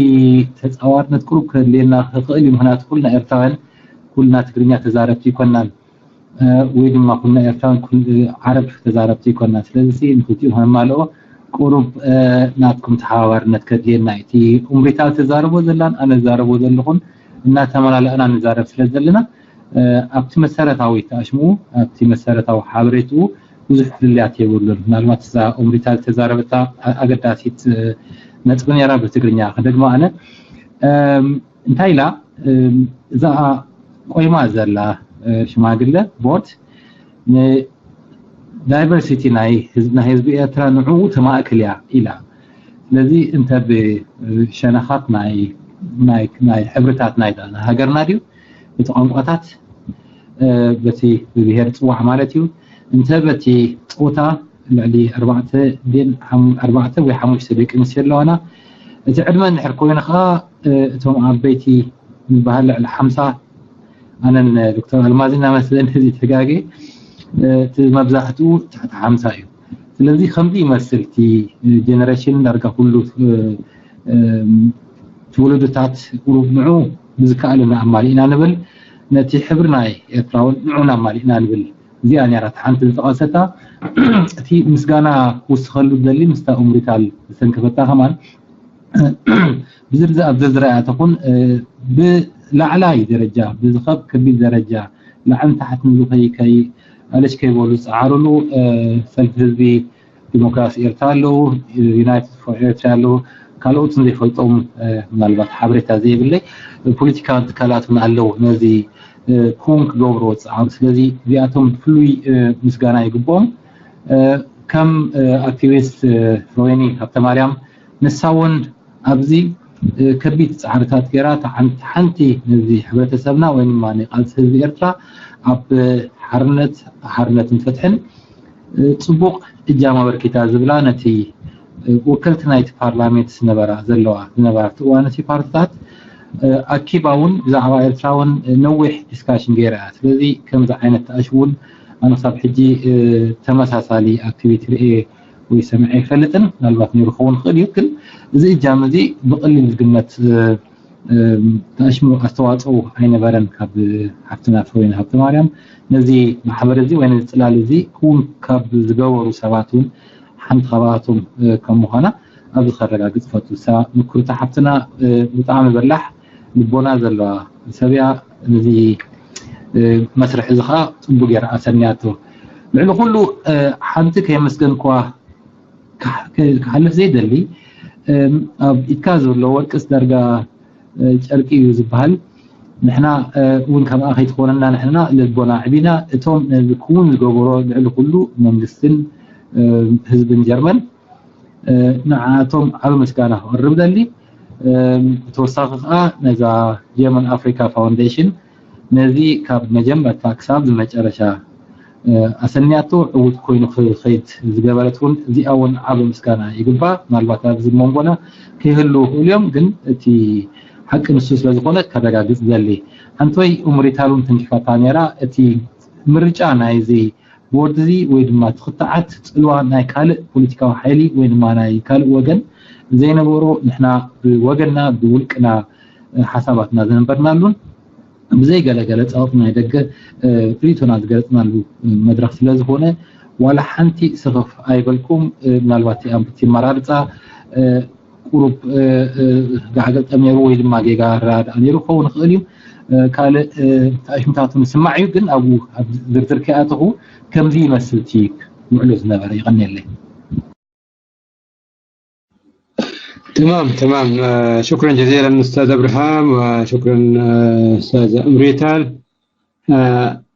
ተጻዋርነት ቅሩብ ከድልየና ክኽእል እዩ፣ ምኽንያቱ ኩልና ኤርትራውያን፣ ኩልና ትግርኛ ተዛረብቲ ኣይኮናን። እ፣ ወይ ድማ ኩልና ኤርትራውያን ኩል-፣ ዓረብ ተዛረብቲ ኣይኮናን። ስለዚ ንክልቲኡ ከነማልኦ ቁሩብ፣ እ፣ ናትኩም ተሓባባርነት ከድልየና እዩ። እቲ ኡምሪታ ትዛረቦ ዘላን ኣነ ዝዛረቦ ዘለኹን እናተመላለእና ንዛረብ ስለ ዘለና፣ እ፣ ኣብቲ መሰረታዊ ተኣሽምኡ፣ ኣብቲ መሰረታዊ ሓበሬትኡ ብዙሕ ፍልልያት የብሉን። ምናልባት እዛ ኡምሪታ ዝተዛረበታ ኣገዳሲት ነጥቢ ነራ ብትግርኛ ክደግማ ኣነ እንታይ ኢላ እዛ ቆይማ ዘላ ሽማግለ ቦርድ ዳይቨርሲቲ ናይ ህዝቢ ኤርትራ ንዕኡ ተማእክል እያ ኢላ። ስለዚ እንተ ብሸነኻት ናይ ሕብርታት ናይ ሃገርና ድዩ እቲ ቋንቋታት በቲ ብብሄር ዝፅዋዕ ማለት እዩ። እንተ በቲ ፆታ ልዕሊ ኣርባዕተ ወይ ሓሙሽተ ደቂ ኣንስትዮ ኣለዋና። እቲ ዕድመ እንድሕር ኮይኑ ከዓ እቶም ዓበይቲ ዝበሃል ልዕሊ ሓምሳ ኣነን ዶክተር ኣልማዝ ኢና መስለኒ እዚ ተጋጌ እቲ መብዛሕትኡ ትሕቲ ሓምሳ እዩ። ስለዚ ከምዚ ይመስል እቲ ጀነሬሽን ዳርጋ ኩሉ ትውልድታት ቁሩብ ንዑ ብዝከኣለና ኣማሊእና ንብል ነቲ ሕብሪ ናይ ኤርትራ እውን ንዑ ኣማሊእና ንብል። እዚኣ ነራ ሓንቲ ዝጠቐሰታ እቲ ምስጋና ክውስኸሉ ዝደሊ ምስታ ኡምሪታል ዝተንከፈታ ከማን ብዝርዝር ኣብ ዝርዝር እያ ተኹን ብላዕላይ ደረጃ ብዝኸብ ከቢድ ደረጃ ላዕን ታሕትን ዝኸይ ከይ ኣለሽ ከይበሉ ዝፀዓሩሉ ሰልፊ ህዝቢ ዲሞክራሲ ኤርትራ ኣለዉ፣ ዩናይትድ ፎር ኤርትራ ኣለዉ፣ ካልኦትን ዘይፈልጦም ምናልባት ሓበሬታ ዘይብለይ ፖለቲካውያን ትካላት እውን ኣለዉ ነዚ ክውን ክገብርዎ ዝፀዓሩ። ስለዚ እዚኣቶም ፍሉይ ምስጋና ይግብኦም። ከም ኣክቲቪስት ሮይኒ ሃብተማርያም ንሳ እውን ኣብዚ ከቢድ ፃዕርታት ገይራ ሓንቲ ነዚ ሕብረተሰብና ወይ ድማ ንቃልሲ ህዝቢ ኤርትራ ኣብ ሓርነት ሓርነትን ፍትሕን ፅቡቕ እጃም ኣበርኪታ ዝብላ ነቲ ወከልቲ ናይቲ ፓርላሜንት ዝነበራ ዘለዋ ዝነበራ ኣብቲ እዋን እቲ ፓርትታት ኣኪባ እውን ብዛዕባ ኤርትራ እውን ነዊሕ ዲስካሽን ገይራ እያ። ስለዚ ከምዚ ዓይነት ተኣሽ እውን ኣነ ክሳብ ሕጂ ተመሳሳሊ ኣክቲቪቲ ርኤ ወይ ሰምዐ ኣይፈልጥን። ምናልባት ነይሩ ክኸውን ይኽእል እዩ፣ ግን እዚ እጃም እዚ ብቐሊል ዝግመት ተኣሽሙ ኣስተዋፅኦ ኣይነበረን ካብ ሓፍትና ፍሮይን ሃብተ ማርያም ነዚ ማሕበር እዚ ወይ ነዚ ፅላል እዚ ክውን ካብ ዝገበሩ ሰባት እውን ሓንቲ ካብኣቶም ከም ምዃና ኣብዚ ከረጋግፅ ፈቱ። እሳ ምክርታ ሓፍትና ብጣዕሚ በላሕ ልቦና ዘለዋ ሰብ እያ። ነዚ መስርሕ እዚ ከዓ ፅቡቅ ገይራ ኣሰንያቶ። ልዕሊ ኩሉ ሓንቲ ከየመስገንክዋ ክሓልፍ ዘይደሊ ኣብ ኢድካ ዘሎ ወርቅስ ዳርጋ ጨርቂ እዩ ዝበሃል። ንሕና እውን ከምኣ ከይትኾነና ንሕና ልቦና ዕቢና እቶም ነዚ ክውን ዝገበሮ ልዕሊ ኩሉ መንግስትን ህዝብን ጀርመን ንዓቶም ዓብ ምስጋና ክቕርብ ደሊ። ብተወሳኺ ከዓ ነዛ ጀርመን ኣፍሪካ ፋውንዴሽን ነዚ ካብ መጀመርታ ክሳብ ዝመጨረሻ ኣሰንያቶ ዕውት ኮይኑ ክኸይድ ዝገበረት እውን እዚኣ እውን ዓብ ምስጋና ይግባ። ምናልባት ኣብዚ መንጎና ከይህሉ ይኽእሉ እዮም፣ ግን እቲ ሓቂ ንሱ ስለዝኾነ ከረጋግፅ ደሊ። ሓንቶይ እምሪታሉን ተንኪፋታ ነራ እቲ ምርጫ ናይዚ ቦርድ እዚ ወይ ድማ ትኽትዓት ፅልዋ ናይ ካልእ ፖለቲካዊ ሓይሊ ወይ ድማ ናይ ካልእ ወገን ዘይነበሮ ንሕና ብወገንና ብውልቅና ሓሳባትና ዘንበርናሉን ብዘይ ገለገለ ፃውቲ ናይ ደገ ርእቶና ዝገለፅናሉ መድረክ ስለዝኾነ ዋላ ሓንቲ ስኽፍ ኣይበልኩም። ምናልባት ኣንብቲ መራርፃ ቁሩብ ጋዕገልጠም ነይሩ ወይ ድማ ጌጋ ኣረዳድኣ ነይሩ ክኸውን ይኽእል እዩ። ካልእ ተኣሽምታቱ ንስማዕ እዩ፣ ግን ኣብኡ ኣብ ዝርዝር ከይኣተኹ ከምዚ ይመስል እቲ ውዕሎ ዝነበረ። ይቐንየለይ። تمام تمام شكرا جزيلا أستاذ أبرهام وشكرا أستاذ أمريتال.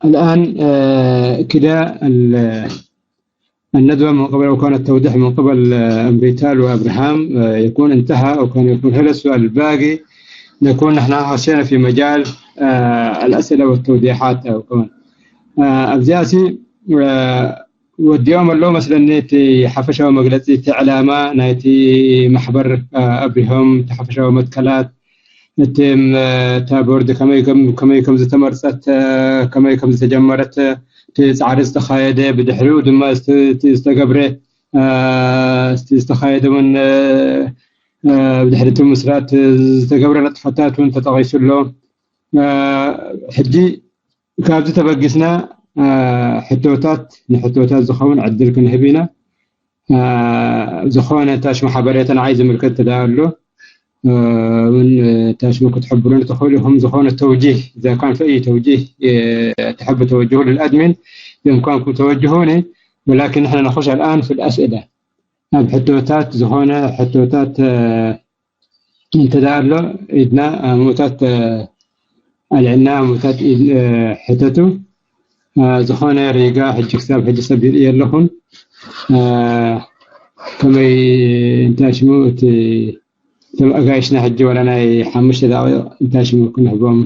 الآن كده الندوة من قبل أو كان التوضيح من قبل أمريتال وأبرهام يكون انتهى أو كان يكون هذا السؤال الباقي نكون نحن خشينا في مجال الأسئلة والتوضيحات أو كمان أبزياسي ወዲኦም ኣለዉ መስለኒ እቲ ሓፈሻዊ መግለፂ እቲ ዕላማ ናይቲ ማሕበር ኣብሪሆም እቲ ሓፈሻዊ መትከላት እቲ እታ ቦርድ ከመይ ከም ዝተመርፀት ከመይ ከም ዝተጀመረት እቲ ፃዕሪ ዝተኻየደ ብድሕሪኡ ድማ ዝተገብረ ዝተኻየደ እውን ብድሕሪ እቲ ምስራት ዝተገብረ ነጥፈታት እውን ተጠቂሱ ኣሎ። ሕጂ ካብዚ ተበጊስና ሕቶታት ንሕቶታት ዝኸውን ዕድል ክንህብ ኢና። ዝኾነ ታሽሙ ሓበሬታ ንዓይ ዝምልከት ትዳ ኣሎ እውን ታሽሙ ክትሕብሩን ትኽእሉ ኢኹም። ዝኾነ ተውጂህ إذا كان في أي توجيه تحب توجهه للأدمن بإمكانكم توجهوني ولكن نحن نخش الآن في الأسئلة. ኣብ ሕቶታት ዝኾነ ሕቶታት እንተ ደኣ ኣሎ ኢድና ምኡታት ኣልዕልና ምኡታት ሕተቱ። ዝኾነ ሪጋ ሕጂ ክሳብ ሕጂ ሰብ ይርኢ ኣለኹን። ከመይ እንታይ ሽሙ እቲ እቶም ኣጋይሽና ሕጂ ዋላ ናይ ሓሙሽተ ደቂቕ እንታይ ሽሙ ክንህቦም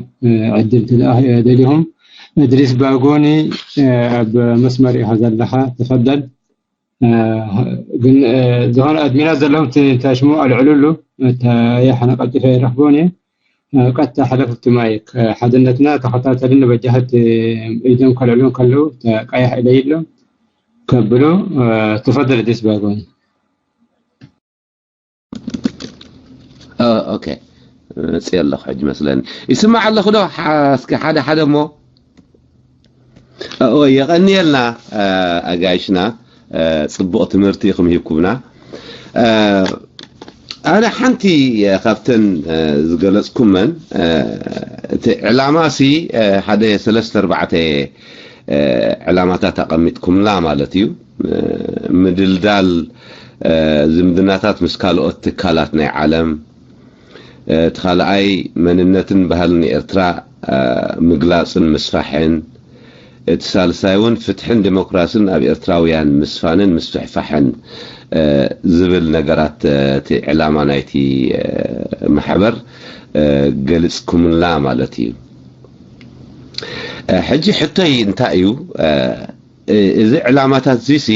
ዕድል እንተ ደኣ ደሊኹም። እድሪስ ባጎኒ ኣብ መስመር ኢኻ ዘለኻ፣ ተፈደል። ግን ዝኾነ ኣድሚናት ዘለኹም እንታይ ሽሙ ኣልዕሉሉ። ያሓነ ቀልጢፈ ይረኽቦን እየ። ቀጥታ ሓለፍቲ ማይክ ሓድነትና ተኸታተልን በጃህት ኢዶም ከልዕሉ ከለዉ ቀያሕ ኢለ ኢሎም ከብሉ። ተፈደል እድሪስ ባጎኒ። ኦኬ፣ መፅእ ኣለኹ ሕጂ መስለኒ። ይስማዕ ኣለኹ ዶ? እስኪ ሓደ ሓደ እሞ። ኦይ፣ የቐንየልና ኣጋይሽና፣ ፅቡቕ ትምህርቲ ኢኹም ሂብኩምና። ኣነ ሓንቲ ካብተን ዝገለፅኩመን፣ እቲ ዕላማ ሲ ሓደ ሰለስተ ኣርባዕተ ዕላማታት ኣቐሚጥኩምላ ማለት እዩ። ምድልዳል ዝምድናታት ምስ ካልኦት ትካላት ናይ ዓለም፣ እቲ ካልኣይ መንነትን ባህልን ኤርትራ ምግላፅን ምስፋሕን፣ እቲ ሳልሳይ እውን ፍትሕን ዴሞክራስን ኣብ ኤርትራውያን ምስፋንን ምስፍሕፋሕን ዝብል ነገራት እቲ ዕላማ ናይቲ ማሕበር ገሊፅኩምላ ማለት እዩ። ሕጂ ሕቶይ እንታይ እዩ? እዚ ዕላማታት እዚሲ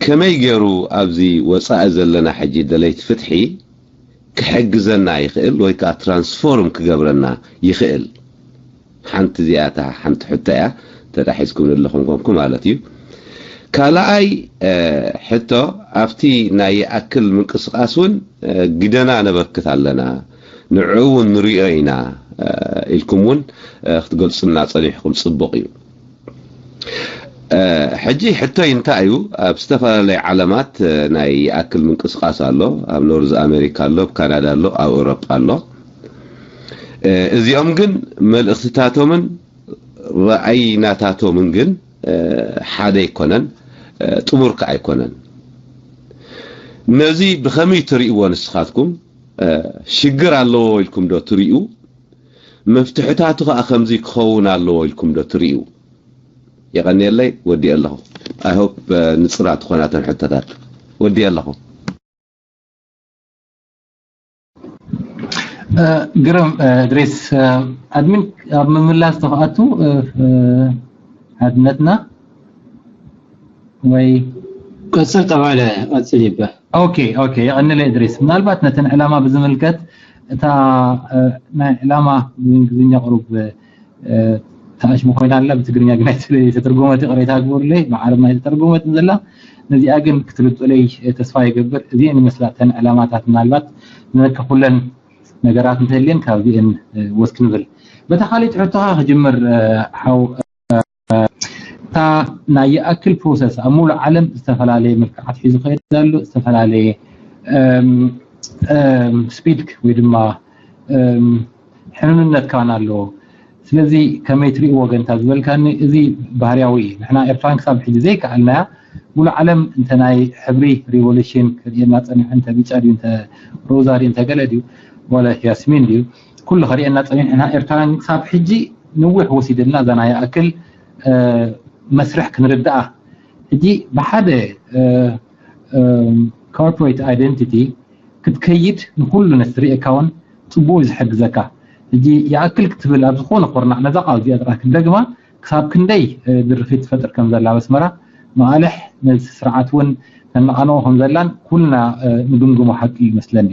ከመይ ገይሩ ኣብዚ ወፃኢ ዘለና ሕጂ ደለይቲ ፍትሒ ክሕግዘና ይኽእል ወይ ከዓ ትራንስፎርም ክገብረና ይኽእል? ሓንቲ እዚኣታ ሓንቲ ሕቶ እያ። ተዳሒዝኩም ዘለኹም ኮንኩ ማለት እዩ። ካልኣይ ሕቶ፣ ኣብቲ ናይ ይኣክል ምንቅስቃስ እውን ግደና ነበርክት ኣለና፣ ንዕኡ እውን ንሪኦ ኢና ኢልኩም እውን ክትገልፁና ፀኒሕኩም ፅቡቕ እዩ። ሕጂ ሕቶይ እንታይ እዩ? ኣብ ዝተፈላለዩ ዓለማት ናይ ይኣክል ምንቅስቃስ ኣሎ። ኣብ ኖርዝ ኣሜሪካ ኣሎ፣ ኣብ ካናዳ ኣሎ፣ ኣብ ኤውሮጳ ኣሎ። እዚኦም ግን መልእኽትታቶምን ረኣይናታቶምን ግን ሓደ ኣይኮነን፣ ጥሙር ከ ኣይኮነን። ነዚ ብኸመይ ትርእይዎ ንስኻትኩም? ሽግር ኣለዎ ኢልኩም ዶ ትርእዩ? መፍትሕታቱ ከኣ ከምዚ ክኸውን ኣለዎ ኢልኩም ዶ ትርእዩ? የቐንየለይ፣ ወዲኤ ኣለኹ። I hope ንጽራት ዝኾናተን ሕቶታት። ወዲኤ ኣለኹ። ግርም እድሪስ፣ ኣድሚን ኣብ ምምላስ ተኽኣቱ ሓድነትና ወይ ቀጽል ጠባለ ቀጽል ይበል። ኦኬ ኦኬ፣ የቐንለ እድሪስ። ምናልባት ነተን ዕላማ ብዝምልከት እታ ናይ ዕላማ ብእንግሊዝኛ ቁሩብ ተኣሽሙ ኮይና ኣላ፣ ብትግርኛ ግን ኣይተተርጎመት፣ ይቕሬታ ግበሩለይ፣ ብዓረብና ኣይተተርጎመትን ዘላ። ነዚኣ ግን ክትርድኡለይ ተስፋ ይገብር። እዚአን ይመስላ እተን ዕላማታት፣ ምናልባት ነከ ኩለን ነገራት እንተልየን ካብዚአን ወስ ክንብል። በታ ካልእ ትሕቶኻ ክጅምር ሓው እታ ናይ ይኣክል ፕሮሰስ ኣብ ሙሉእ ዓለም ዝተፈላለየ መልክዓት ሒዙ ከይድ ኣሎ፣ ዝተፈላለየ ስፒድ ወይ ድማ ሕንኑነት ካን ኣለዎ። ስለዚ ከመይ ትሪእዎ ገንታ ዝበልካኒ፣ እዚ ባህርያዊ እዩ። ንሕና ኤርትራን ክሳብ ሕጂ ዘይከኣልናያ፣ ሙሉእ ዓለም እንተ ናይ ሕብሪ ሪቮሉሽን ክርእየና ጸኒሑ፣ እንተ ብጫ ድዩ፣ እንተ ሮዛ ድዩ፣ እንተ ገለ ድዩ፣ ዋላ ያስሚን ድዩ፣ ኩሉ ከርእየና ጸኒሑ። ንሕና ኤርትራን ክሳብ ሕጂ ንዊሕ ወሲድልና እዛ ናይ ይኣክል መስርሕ ክንርድኣ። ሕጂ ብሓደ ኮርፖሬት ኣይደንቲቲ ክትከይድ ንኩሉ ነቲ ትርእየካ እውን ጽቡቅ እዩ ዝሕግዘካ። ሕጂ ይኣክል ክትብል ኣብ ዝኾነ ኮርናዕ ነዛ ቃል እዚኣ ጥራሕ ክትደግማ ክሳብ ክንደይ ድርኺት ትፈጥር ከም ዘላ ኣብ ኣስመራ፣ መቓልሕ ነዚ ስርዓት እውን ተነቓንኦ ከም ዘላን ኩልና ንግምግሞ ሓቂ እዩ ይመስለኒ።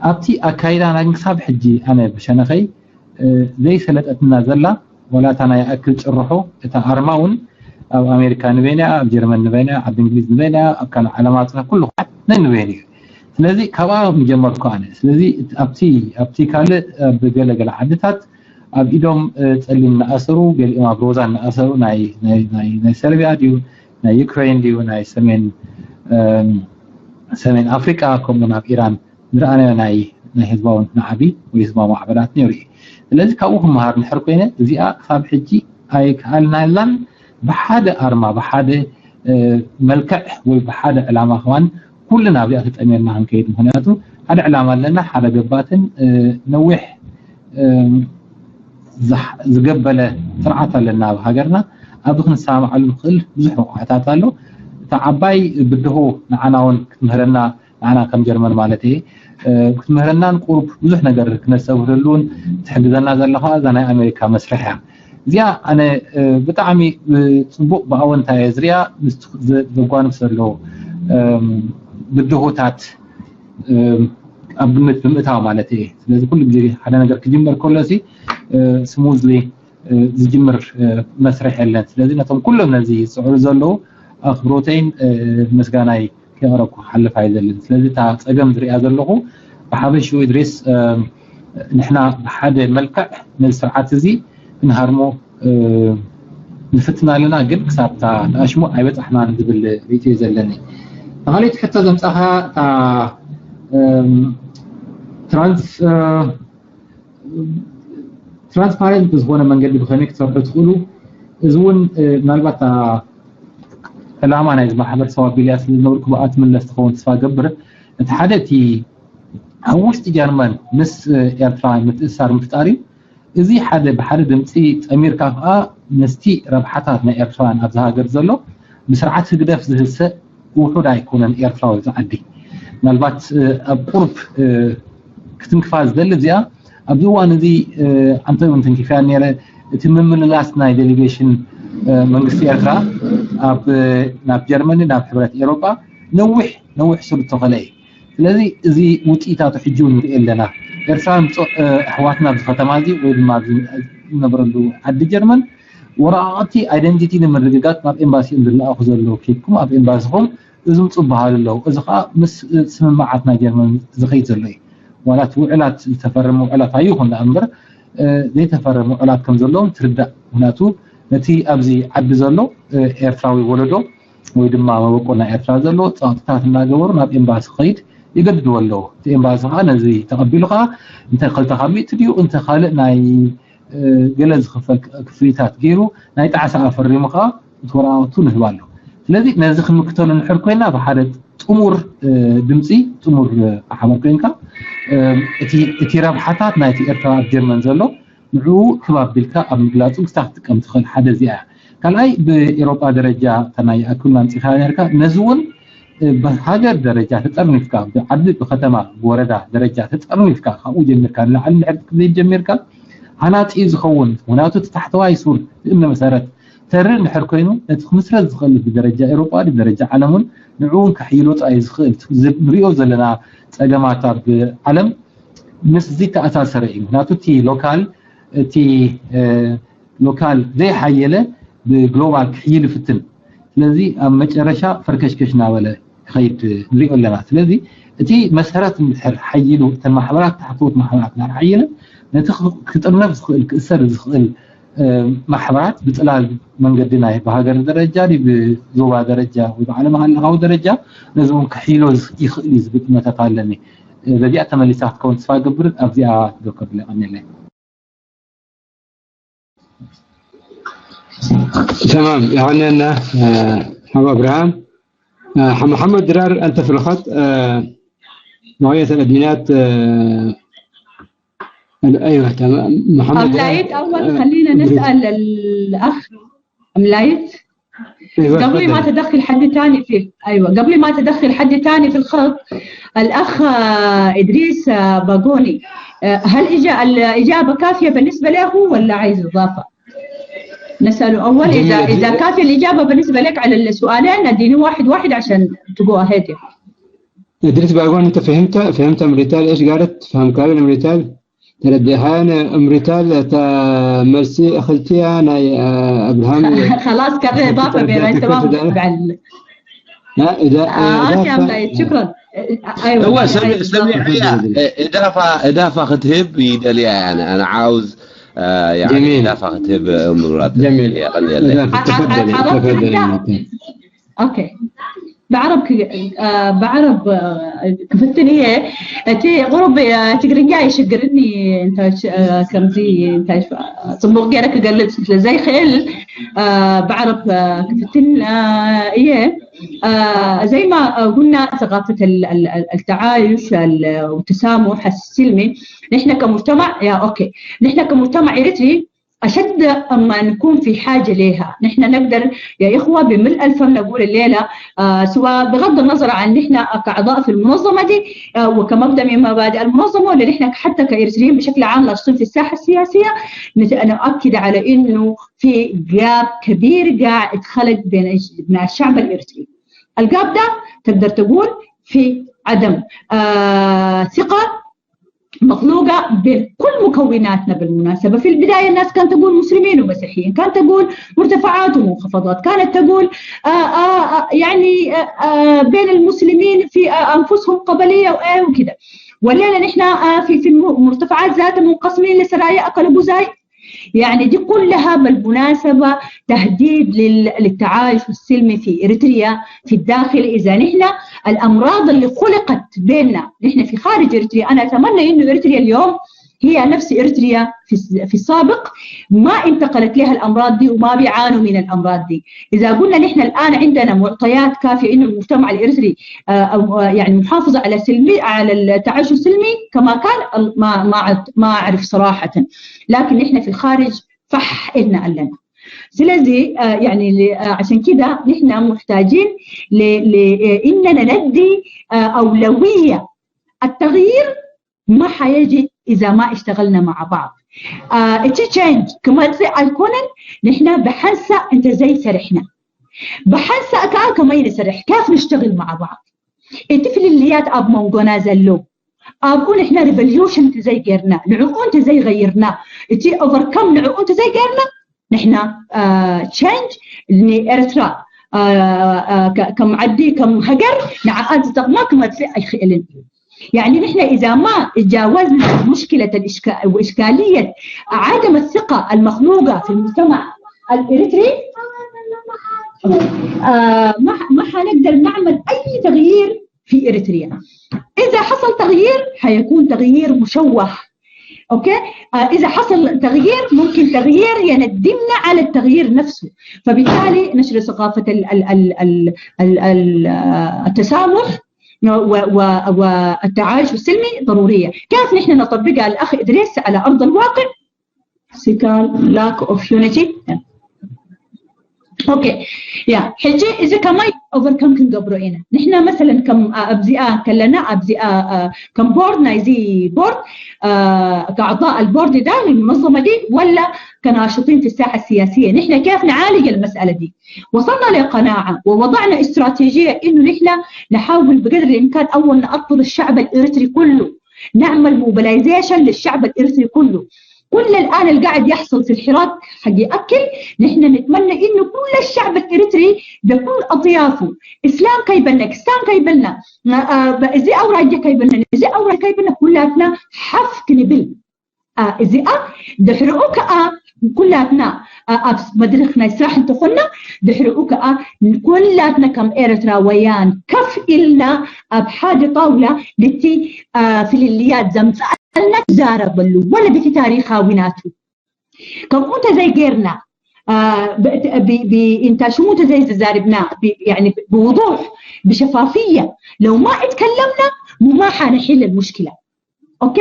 ኣብቲ ኣካይዳና ግን ክሳብ ሕጂ ኣነ ብሸነኸይ ዘይሰለጠትና ዘላ ዋላ እታ ናይ ኣክል ጭርሖ፣ እታ ኣርማ እውን ኣብ ኣሜሪካ ንበይና እያ፣ ኣብ ጀርመን ንበይና እያ፣ ዓዲ እንግሊዝ ንበይና እያ፣ ኣብ ካልእ ዓለማትና ኩሉ ናይ ንበይኑ እዩ። ስለዚ ካብኣ ምጀመርኩ ኣነ። ስለዚ ኣብቲ ኣብቲ ካልእ ኣብ ገለ ገለ ዓድታት ኣብ ኢዶም ጸሊም እናኣሰሩ፣ ገሊኦም ኣብ ሮዛ እናኣሰሩ፣ ናይ ናይ ናይ ናይ ሰርቢያ ድዩ፣ ናይ ዩክሬን ድዩ፣ ናይ ሰሜን ሰሜን ኣፍሪቃ፣ ከምኡ ናብ ኢራን ዝረኣናዮ ናይ ናይ ህዝባዊ ናዕቢ ወይ ህዝባዊ ማዕበላት ነይሩ እዩ። ስለዚ ካብኡ ክመሃር እንድሕር ኮይነ እዚኣ ክሳብ ሕጂ ኣይከኣልናላን። ብሓደ ኣርማ ብሓደ መልክዕ ወይ ብሓደ ዕላማ ከማን ኩልና ኣብዚኣ ተጠሚርና ክንከይድ። ምክንያቱ ሓደ ዕላማ ኣለና፣ ሓደ ገባትን ነዊሕ ዝገበለ ስርዓት ኣለና ኣብ ሃገርና። ኣብዚ ክንሰማማዓሉ ንኽእል ብዙሕ ረቋሕታት ኣሎ። እታ ዓባይ ብድሆ ንዓና እውን ክትምህረና፣ ንዓና ከም ጀርመን ማለት እየ፣ ክትምህረናን ቁሩብ ብዙሕ ነገር ክነስተብህለሉን ትሕግዘና ዘለኻ እዛ ናይ ኣሜሪካ መስርሕ እያ። እዚኣ ኣነ ብጣዕሚ ጽቡቕ ብኣወንታ እየ ዝሪኣ። ምስ ዘጓንፍ ዘሎ ብድሆታት ኣብ ግምት ብምእታው ማለት እየ። ስለዚ ኩሉ ግዜ ሓደ ነገር ክጅመር ከሎ ሲ ስሙዝሊ ዝጅምር መስርሕ የለን። ስለዚ ነቶም ኩሎም ነዚ ዝፅዕሩ ዘለዉ ኣኽብሮተይን ምስጋናይ ከቕረብኩ ክሓልፍ ኣይደልን። ስለዚ እታ ፀገም ዝሪኣ ዘለኹ ብሓፈሽኡ እድሪስ ንሕና ብሓደ መልክዕ ነዚ ስርዓት እዚ ክንሃርሞ ንፍትን ኣለና፣ ግን ክሳብ እታ ተኣሽሙ ኣይበፃሕናን ዝብል ርእይቶ እዩ ዘለኒ። ተኻሊት ሕቶ ዘምፃኻ እታ ትራንስ ትራንስፓረንት ብዝኾነ መንገዲ ብኸመይ ክትሰርሑ ትኽእሉ? እዚ እውን ምናልባት ዕላማ ናይዚ ማሕበረሰብ ኣቢልያ ስለ ዝነበርኩ ብኣ ትምለስ ትኸውን ተስፋ ገብር። እቲ ሓደ እቲ ኣብ ውሽጢ ጀርመን ምስ ኤርትራ ምትእሳር ምፍጣር እዩ። እዚ ሓደ ብሓደ ድምፂ ጠሚርካ ከዓ ምስቲ ረብሓታት ናይ ኤርትራውያን ኣብዚ ሃገር ዘሎ ብስርዓት ህግደፍ ዝህሰ ውሑድ ኣይኮነን ኤርትራዊ ኣብዚ ዓዲ። ምናልባት ኣብ ቁርብ ክትንክፋ ዝደሊ እዚኣ ኣብዚ እዋን እዚ ኣንተ እውን ትንኪፍያ ነረ። እቲ ምምልላስ ናይ ዴሊጌሽን መንግስቲ ኤርትራ ኣብ ናብ ጀርመኒ ናብ ሕብረት ኤሮጳ ነዊሕ ነዊሕ ስሩ ተኸለ እዩ። ስለዚ እዚ ውፅኢታቱ ሕጂ እውን ንርኢ ኣለና። ኤርትራ ንፁዕ ኣሕዋትና ኣብዚ ከተማ እዚ ወይ ድማ ኣብዚ ዝነብረሉ ዓዲ ጀርመን ወረቓቕቲ ኣይደንቲቲ ንምርግጋፅ ናብ ኤምባሲኦም ዝለኣኹ ዘለዉ ኬድኩም ኣብ ኤምባሲኹም እዝምፁ በሃሉ ኣለዉ። እዚ ከዓ ምስ ስምምዓት ናይ ጀርመን ዝኸይድ ዘሎ እዩ። ዋላ እቲ ውዕላት ዝተፈረመ ውዕላት ኣይኹን ደኣ እምበር ዘይተፈረመ ውዕላት ከም ዘለዎም ትርዳእ። ምክንያቱ ነቲ ኣብዚ ዓዲ ዘሎ ኤርትራዊ ወለዶ ወይ ድማ መበቆል ናይ ኤርትራ ዘሎ ፃውትታት እናገበሩ ናብ ኤምባሲ ክኸይድ ይገድድዎ ኣለዉ። እቲ ኤምባሲ ከዓ ነዚ ተቐቢሉ ከዓ እንተ ክልተ ካብ ሚእቲ ድዩ እንተ ካልእ ናይ ገለ ዝኽፈል ክፍሊታት ገይሩ ናይ ጣዕሳ ኣፈሪሙ ከዓ እቲ ወረቓቕቱ ንህብ ኣሎ። ስለዚ ነዚ ክንምክተሉ ንድሕር ኮይና ብሓደ ጥሙር ድምፂ ጥሙር ሓበር ኮይንካ እቲ ረብሓታት ናይቲ ኤርትራ ኣብ ጀርመን ዘሎ ንዕኡ ክብ ኣቢልካ ኣብ ምግላፁ ክሳብ ክትጥቀም ትኽእል ሓደ እዚኣ እያ። ካልኣይ ብኤሮጳ ደረጃ ተናይ ኣክልና ኣምፂኻ ነርካ ነዚ እውን ብሃገር ደረጃ ተጠርኒፍካ ብዓዲ ብከተማ ብወረዳ ደረጃ ተጠርኒፍካ ካብኡ ጀሚርካ ንላዕሊ ንድሕር ክትዘይድ ጀሚርካ ሃናፂ ዝኸውን ምክንያቱ እቲ ታሕተዋይ ሱር እቲ እምነ መሰረት ተርኢ እንድሕር ኮይኑ ነቲ ክምስረት ዝኽእል ብደረጃ ኤሮጳ ብደረጃ ዓለም እውን ንዕኡ እውን ከሕይሎ ጥራይ ዝኽእል ንሪኦ ዘለና ፀገማት ኣብ ዓለም ምስዚ ተኣሳሰረ እዩ። ምክንያቱ እቲ ሎካል እቲ ሎካል ዘይሓየለ ብግሎባል ክሕይል ይፍትን። ስለዚ ኣብ መጨረሻ ፈርከሽከሽ እናበለ ክኸይድ ንሪኦ ኣለና። ስለዚ እቲ መሰረት እንድሕር ሓይሉ እተን ማሕበራት ታሕተዎት ማሕበራት እንድሕር ሓየለ ነቲ ክጥርነፍ ዝኽእል ክእሰር ዝኽእል ማሕበራት ብፅላል መንገዲ ናይ ብሃገር ደረጃ ብዞባ ደረጃ ወይ ብዓለም ኣለኻዊ ደረጃ ነዚ እውን ክሕይሎ ይኽእል እዩ ዝብል እምነታት ኣለኒ። በዚኣ ተመሊሳ ክትከውን ተስፋ ገብርን ኣብዚኣ ዶ ከብል ቀኒለይ። تمام، يعني أنا حب أبراهام محمد درار أنت في الخط. معايا الأدمينات. أيوة، تمام. محمد درار. أول خلينا نسأل الأخ ملايت. أيوة، قبل ما تدخل حد ثاني في ايوه قبل ما تدخل حد ثاني في الخط، الاخ ادريس باغوني، هل اجى الاجابه كافيه بالنسبه له ولا عايز اضافه؟ نساله اول اذا اذا كافيه الاجابه بالنسبه لك على السؤالين، اديني واحد واحد عشان تقو اهيد. ادريس باغوني، انت فهمت؟ فهمت امريتال ايش قالت؟ فهم كامل امريتال؟ ترديهان امريتال تا مرسي اخلتيا ناي ابراهام. خلاص كذا اضافه بين انت ما بعد. لا اذا اه شكرا. ايوه هو سمع سمع اضافه اضافه ختهب يدلي يعني انا عاوز آه يعني جميل. اضافه ختهب مرات جميل. تفضلي تفضلي. اوكي. ብዓረብ ብዓረብ ክፍትን እየ። እቲ ቁሩብ ትግርኛ ይሽግርኒ። እንታይ ከምዚ እንታይ ጽቡቕ ገይረ ክገልጽ ስለ ዘይክእል ብዓረብ ክፍትን እየ። زي ما قلنا ثقافة التعايش والتسامح السلمي. نحن كمجتمع يا اوكي نحن كمجتمع اريتري أشد ما نكون في حاجة لها. نحن نقدر يا إخوة بملء الفم نقول الليلة آه سواء بغض النظر عن نحن كأعضاء في المنظمة دي آه وكمبدأ من مبادئ المنظمة ولا نحن حتى كإريتريين بشكل عام ناشطين في الساحة السياسية، نت- نؤكد على إنه في جاب كبير قاعد يتخلق بين الش- بين الشعب الإريتري. الجاب ده تقدر تقول في عدم آه ثقة مخلوقة بكل مكوناتنا. بالمناسبة في البداية الناس كانت تقول مسلمين ومسيحيين، كانت تقول مرتفعات ومنخفضات، كانت تقول آه آه آه يعني آه آه بين المسلمين في آه أنفسهم قبلية وإيه وكده. والليلة نحن آه في في المرتفعات ذاتها منقسمين لسرايا أكلوا بوزاي. يعني دي كلها بالمناسبة تهديد للتعايش السلمي في إريتريا في الداخل. إذا نحن الأمراض اللي خلقت بيننا نحن في خارج إريتريا، أنا أتمنى إنه إريتريا اليوم هي نفس إريتريا في في السابق، ما انتقلت لها الأمراض دي وما بيعانوا من الأمراض دي. إذا قلنا نحن الآن عندنا معطيات كافية إنه المجتمع الإريتري آه، يعني محافظة على سلمي على التعايش السلمي كما كان، ما ما ما أعرف صراحة. لكن نحن في الخارج فح إلنا ألنا. ስለዚህ يعني عشان كده نحن محتاجين إننا ندي أولوية. التغيير ما حيجي إذا ما اشتغلنا مع بعض. እቲ change ክመጽእ ኣይኮነን ንሕና ብሓንሳእ እንተ ዘይሰሪሕና። ብሓንሳእ ከኣ ከመይ ንሰርሕ كيف نشتغل مع بعض. እቲ ፍልልያት ኣብ መንጎና ዘሎ ኣብኡ ንሕና revolution እንተ ዘይገርና ንዕኡ እንተ ዘይغيرنا እቲ overcome ንዕኡ እንተ ዘይገርና ንሕና change ንኤርትራ ከም ዓዲ ከም ሃገር ንዓኣ ዝጠቕማ ክመጽእ ኣይኽእልን እዩ። يعني نحن إذا ما تجاوزنا مشكلة الإشكا... وإشكالية عدم الثقة المخلوقة في المجتمع الإريتري آه ما ما حنقدر نعمل أي تغيير في إريتريا. إذا حصل تغيير حيكون تغيير مشوه. اوكي آه اذا حصل تغيير ممكن تغيير يندمنا على التغيير نفسه. فبالتالي نشر ثقافه ال ال ال ال ال ال التسامح والتعايش السلمي ضروريه. كيف نحن نطبقها الاخ ادريس على ارض الواقع؟ سيكال lack of unity. اوكي يا حجي اذا كمان overcome كنقبرو هنا نحن مثلا كم ابزئه كلنا ابزئه كم board نايزي board كاعضاء ال board ده المنظمه دي ولا كناشطين في الساحه السياسيه نحن كيف نعالج المساله دي؟ وصلنا لقناعه ووضعنا استراتيجيه انه نحن نحاول بقدر الامكان اول ناطر الشعب الاريتري كله، نعمل mobilization للشعب الاريتري كله. كل الان اللي قاعد يحصل في الحراك حق ياكل نحن نتمنى انه كل الشعب الاريتري بكل اطيافه اسلام كيبلنا كستان كيبلنا زي اوراج كيبلنا زي اوراج كيبلنا كلاتنا حف كنبل. እዚኣ ድሕሪኡ ከኣ ኩላትና ኣብ መድረኽ ናይ ስራሕ እንተኾንና ድሕሪኡ ከኣ ኩላትና ከም ኤርትራውያን ከፍ ኢልና ኣብ ሓደ ጣውላ ነቲ ፍልልያት ዘምፅኣልና ትዛረበሉ ወለ በቲ ታሪኻዊ ናቱ ከምኡ እንተዘይጌርና እንታ ሽሙ እንተዘይዝዛርብና ብውضوح ብሸፋፍያ ለው ማ اتكلمنا ሙማሓ ንሒል المشكلة. ኦኬ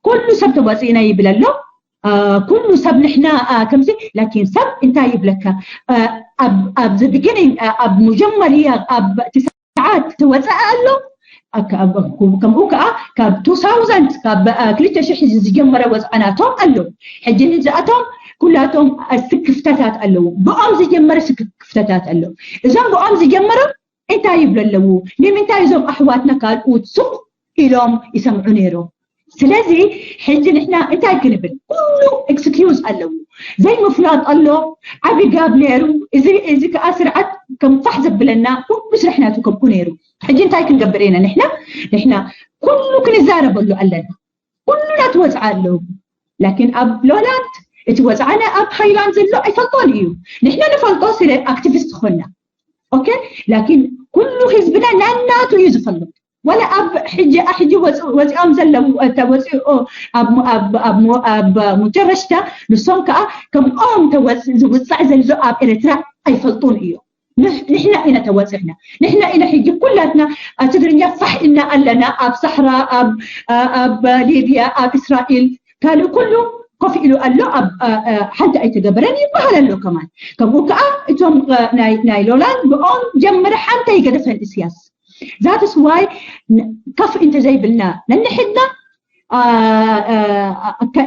ኩሉ ሰብ ተዋፂእና ይብል ኣሎ ኩሉ ሰብ ንሕና ከምዚ ላኪን ሰብ እንታይ ይብለካ ኣብ the beginning ኣብ መጀመርያ ኣብ እቲ ሰዓት ተወፀአ ኣሎ ከምኡ ከዓ ካብ two thousand ካብ ክልተ ሽሕ ዝጀመረ ወፅዓናቶም ኣሎ ሕጂ ንዝኣቶም ኩላቶም ስክፍተታት ኣለዉ ብኦም ዝጀመረ ስክፍተታት ኣለዉ እዞም ብኦም ዝጀመረ እንታይ ይብሉ ኣለዉ ንምንታይ እዞም ኣሕዋትና ካልኦት ሱቕ ኢሎም ይሰምዑ ነይሮም ስለዚ ሕጂ ንሕና እንታይ ክንብል ኩሉ excuse ኣለዉ ዘይምፍላጥ ኣሎ ዓቢ ጋብ ነይሩ እዚ እዚ ከዓ ስርዓት ከም ፋሕ ዘብለና ኩሉ ስራሕ ናቱ ከምኡ ነይሩ ሕጂ እንታይ ክንገብር ኢና ንሕና ንሕና ኩሉ ክንዛረበሉ ኣለና ኩሉ ናቱ ወፅዓ ኣለዉ ላኪን ኣብ ሎላት እቲ ወፅዓና ኣብ ሃይላንድ ዘሎ ኣይፈልጦን እዩ ንሕና ንፈልጦ ስለ ኣክቲቪስት ኾንና ኦኬ ላኪን ኩሉ ህዝብና ናናቱ እዩ ዝፈልጥ። ወላ ኣብ ሕጂ ሕጂ ወፂኦም ዘለዉ ተወፂኦ ኣብ ኣብ ኣብ መጨረሽታ ንሶም ከዓ ከምኦም ዝውፃዕ ዘሎ ኣብ ኤርትራ ኣይፈልጡን እዮም። ንሕና ኢና ተወፂዕና። ንሕና ኢና ሕጂ ኩላትና ትግርኛ ፋሕ ኢልና ኣለና። ኣብ ሳሕራ፣ ኣብ ሊብያ፣ ኣብ እስራኤል ካልእ ኩሉ ኮፍ ኢሉ ኣሎ። ኣብ ሓንቲ ኣይተገበረን ይበሃል ኣሎ ከማን። ከምኡ ከዓ እቶም ናይ ሎላን ብኦም ጀምረ ሓንቲ ኣይገደፈን እስያስ። That's why ከፍ እንተዘይብልና ነንሕድና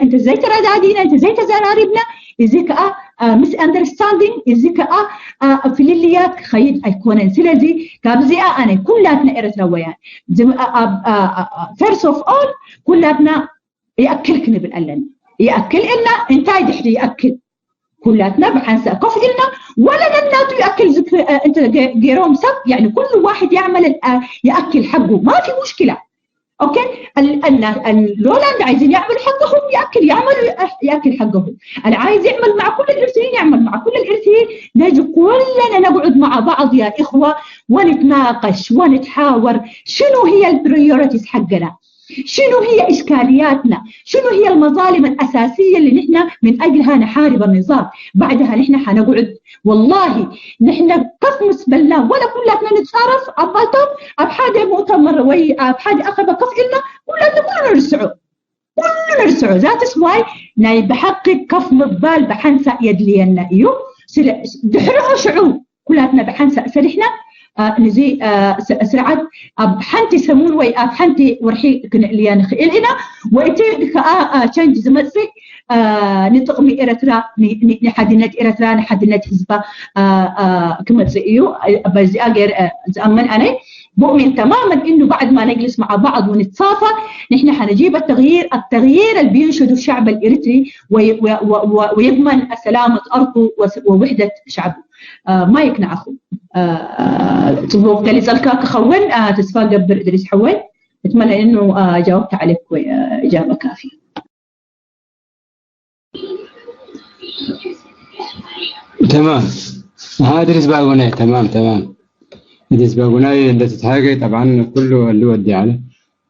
እንተ ዘይተረዳዲና እንተ ዘይተዘራሪብና እዚ ከዓ ምስ understanding እዚ ከዓ ፍልልያት ክኸይድ ኣይኮነን። ስለዚ ካብዚኣ ኣነ ኩላትና ኤርትራውያን first of all ኩላትና ይኣክል ክንብል ኣለና። ይኣክል እና እንታይ ድሕሪ ይኣክል ኩላትና ብሓንሳእ ኮፍ ኢልና ወላ ነናቱ ይኣክል ገይሮም ሰብ ኩሉ ዋሕድ ያዕመል ይኣክል ሓጉ ማፊ ሙሽኪላ። ኦኬ ሎላ እንደ عايزين يعملوا حقهم يأكل يعملوا يأكل حقهم. اللي عايز يعمل مع كل الإرثيين يعمل مع كل الإرثيين. نجي كلنا نقعد مع بعض يا إخوة ونتناقش ونتحاور شنو هي ال priorities حقنا. شنو هي إشكالياتنا؟ شنو هي المظالم الأساسية اللي نحن من أجلها نحارب النظام؟ بعدها نحن حنقعد والله نحن كف مسبلنا ولا كلاتنا نتصرف عبالتهم أبحاجة مؤتمر وي أبحاجة أخر كف إلنا كلاتنا كلنا نرسعه. كلنا نرسعه. That's why ናይ ብሓቂ ከፍ ምባል ብሓንሳእ የድልየና እዩ። ድሕሪኡ ሽዑ ኩላትና ብሓንሳእ ሰሪሕና ንዚ ስርዓት ኣብ ሓንቲ ሰሙን ወይ ኣብ ሓንቲ ወርሒ ክንእልያ ንኽእል ኢና። ወእቲ ከዓ ቸንጅ ዝመፅእ ንጥቕሚ ኤረትራ ንሓድነት ኤረትራ ንሓድነት ህዝባ ክመፅእ እዩ። በዚኣ ገይር ዝኣምን ኣነ بؤمن تماما انه بعد ما نجلس مع بعض ونتصافى نحن حنجيب التغيير التغيير اللي بينشده الشعب الاريتري ويضمن سلامة ارضه ووحدة شعبه. ما يقنعكم. ጽቡቕ ገሊጸልካ ክኸውን ተስፋ ገብር እድሪስ ሓወይ። اتمنى انه جاوبت عليك اجابة كافية. تمام. ها ادريس باغوناي تمام تمام. ادريس باغوناي اللي تتحاجي طبعا كله اللي ودي عليه.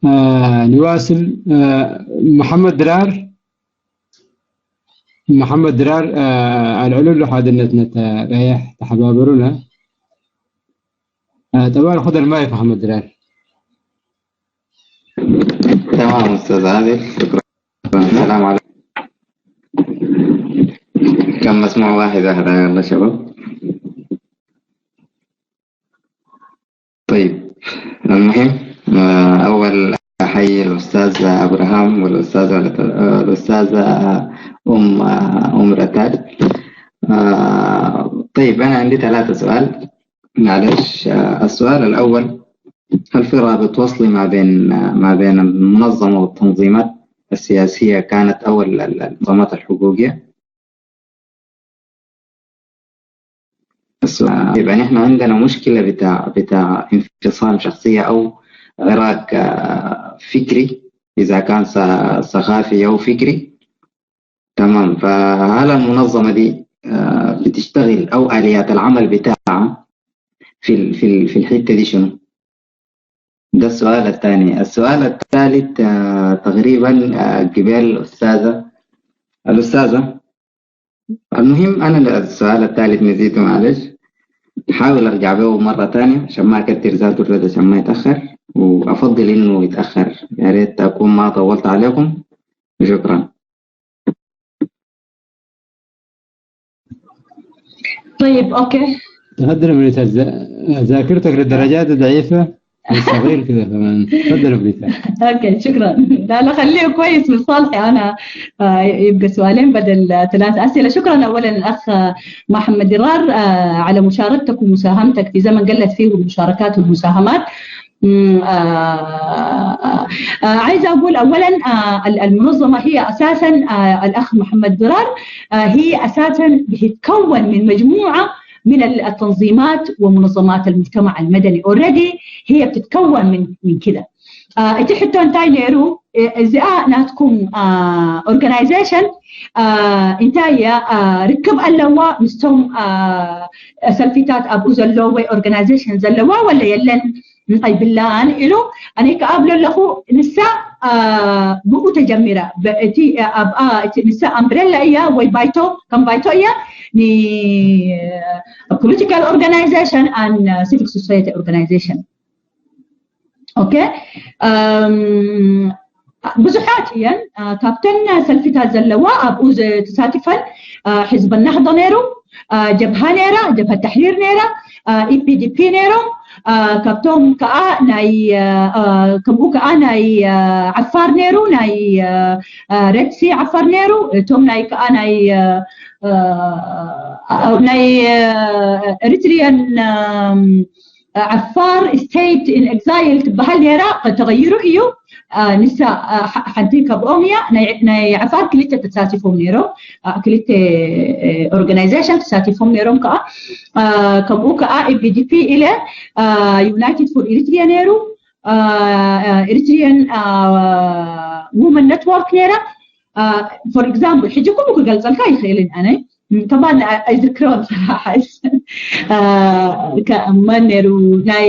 آه نواصل. آه محمد درار. محمد درار. آه العلول حادنتنا رايح تحبابرونا. آه طبعا خذ المايك محمد درار. تمام استاذ عادل، شكرا. السلام عليكم. كم مسموع واحد واحد يلا شباب. طيب، المهم آه، اول احيي الاستاذ ابراهام والاستاذ الاستاذه ام ام رتاد. آه، طيب، انا عندي ثلاثة سؤال. معلش آه، السؤال الاول، هل في رابط وصلي ما بين ما بين المنظمة والتنظيمات السياسية كانت أو المنظمات الحقوقية؟ السؤال، يبقى نحن عندنا مشكلة بتاع بتاع انفصام شخصية أو عراق آه، فكري، إذا كان ثقافي أو فكري. تمام. فهل المنظمة دي آه، بتشتغل أو آليات العمل بتاعها في في في الحتة دي شنو؟ ده السؤال الثاني. السؤال الثالث آه، تقريبا آه، قبل الأستاذة الأستاذة المهم أنا السؤال الثالث نسيته معلش. حاول أرجع به مرة ثانية عشان ما أكتر ذاته الرد عشان ما يتأخر، وأفضل إنه يتأخر. يا ريت أكون ما طولت عليكم، وشكرا. طيب اوكي. تقدر بريتا، ذاكرتك للدرجات ضعيفة، صغير كذا كمان. تفضل بريتا. اوكي شكرا. لا لا خليه كويس من صالحي انا. آه، يبقى سؤالين بدل ثلاث اسئله. شكرا اولا الاخ محمد درار آه، على مشاركتك ومساهمتك في زمن قلت فيه المشاركات والمساهمات. آه، آه، عايزه اقول اولا آه، المنظمه هي اساسا آه، الاخ محمد درار آه، هي اساسا بتتكون من مجموعه من التنظيمات ومنظمات المجتمع المدني already. هي بتتكون من من كده. እቲ ሕቶ እንታይ ነይሩ? እዚኣ ናትኩም organization እንታይ እያ? ርክብ ኣለዋ ምስቶም ሰልፊታት ኣብኡ ዘለዉ ወይ organization ዘለዋ ወላ የለን? ኣይብላን ኢሉ። ኣነ ከኣ ኣብሎ ኣለኹ። ንሳ ብኡ ተጀሚራ። እቲ ኣብኣ ንሳ ኣምብረላ እያ ወይ ባይቶ፣ ከም ባይቶ እያ ን political organization and civic society organization። Okay። ብዙሓት እየን ካብተን ሰልፊታት ዘለዋ ኣብኡ ተሳቲፈን። ሕዝቢ ናህዶ ነይሩ፣ ጀብሃ ነይራ፣ ጀብሃ ተሕሪር ነይራ፣ ኢፒዲፒ ነይሮም። ካብቶም ከዓ ናይ ከምኡ ከዓ ናይ ዓፋር ነይሩ፣ ናይ ረድሲ ዓፋር ነይሩ፣ እቶም ናይ ከዓ ናይ ናይ ኤሪትሪያን ዓፋር state in exile ትበሃል ነይራ፣ ተቐይሩ እዩ። ንሳ ሓንቲ ካብኦም እያ። ናይ ዓፋር ክልተ ተሳቲፎም ነይሮም፣ ክልተ organization ተሳቲፎም ነይሮም ከዓ። ከምኡ ከዓ ኢፒዲፒ ኢለ፣ United for Eritrea ነይሩ፣ Eritrean Women Network ነይራ። For example ሕጂ ኩሉ ክገልፀልካ ይኽእልን ኣነ ከማን ኣይዝክሮን ሰራሓስ መን ነይሩ ናይ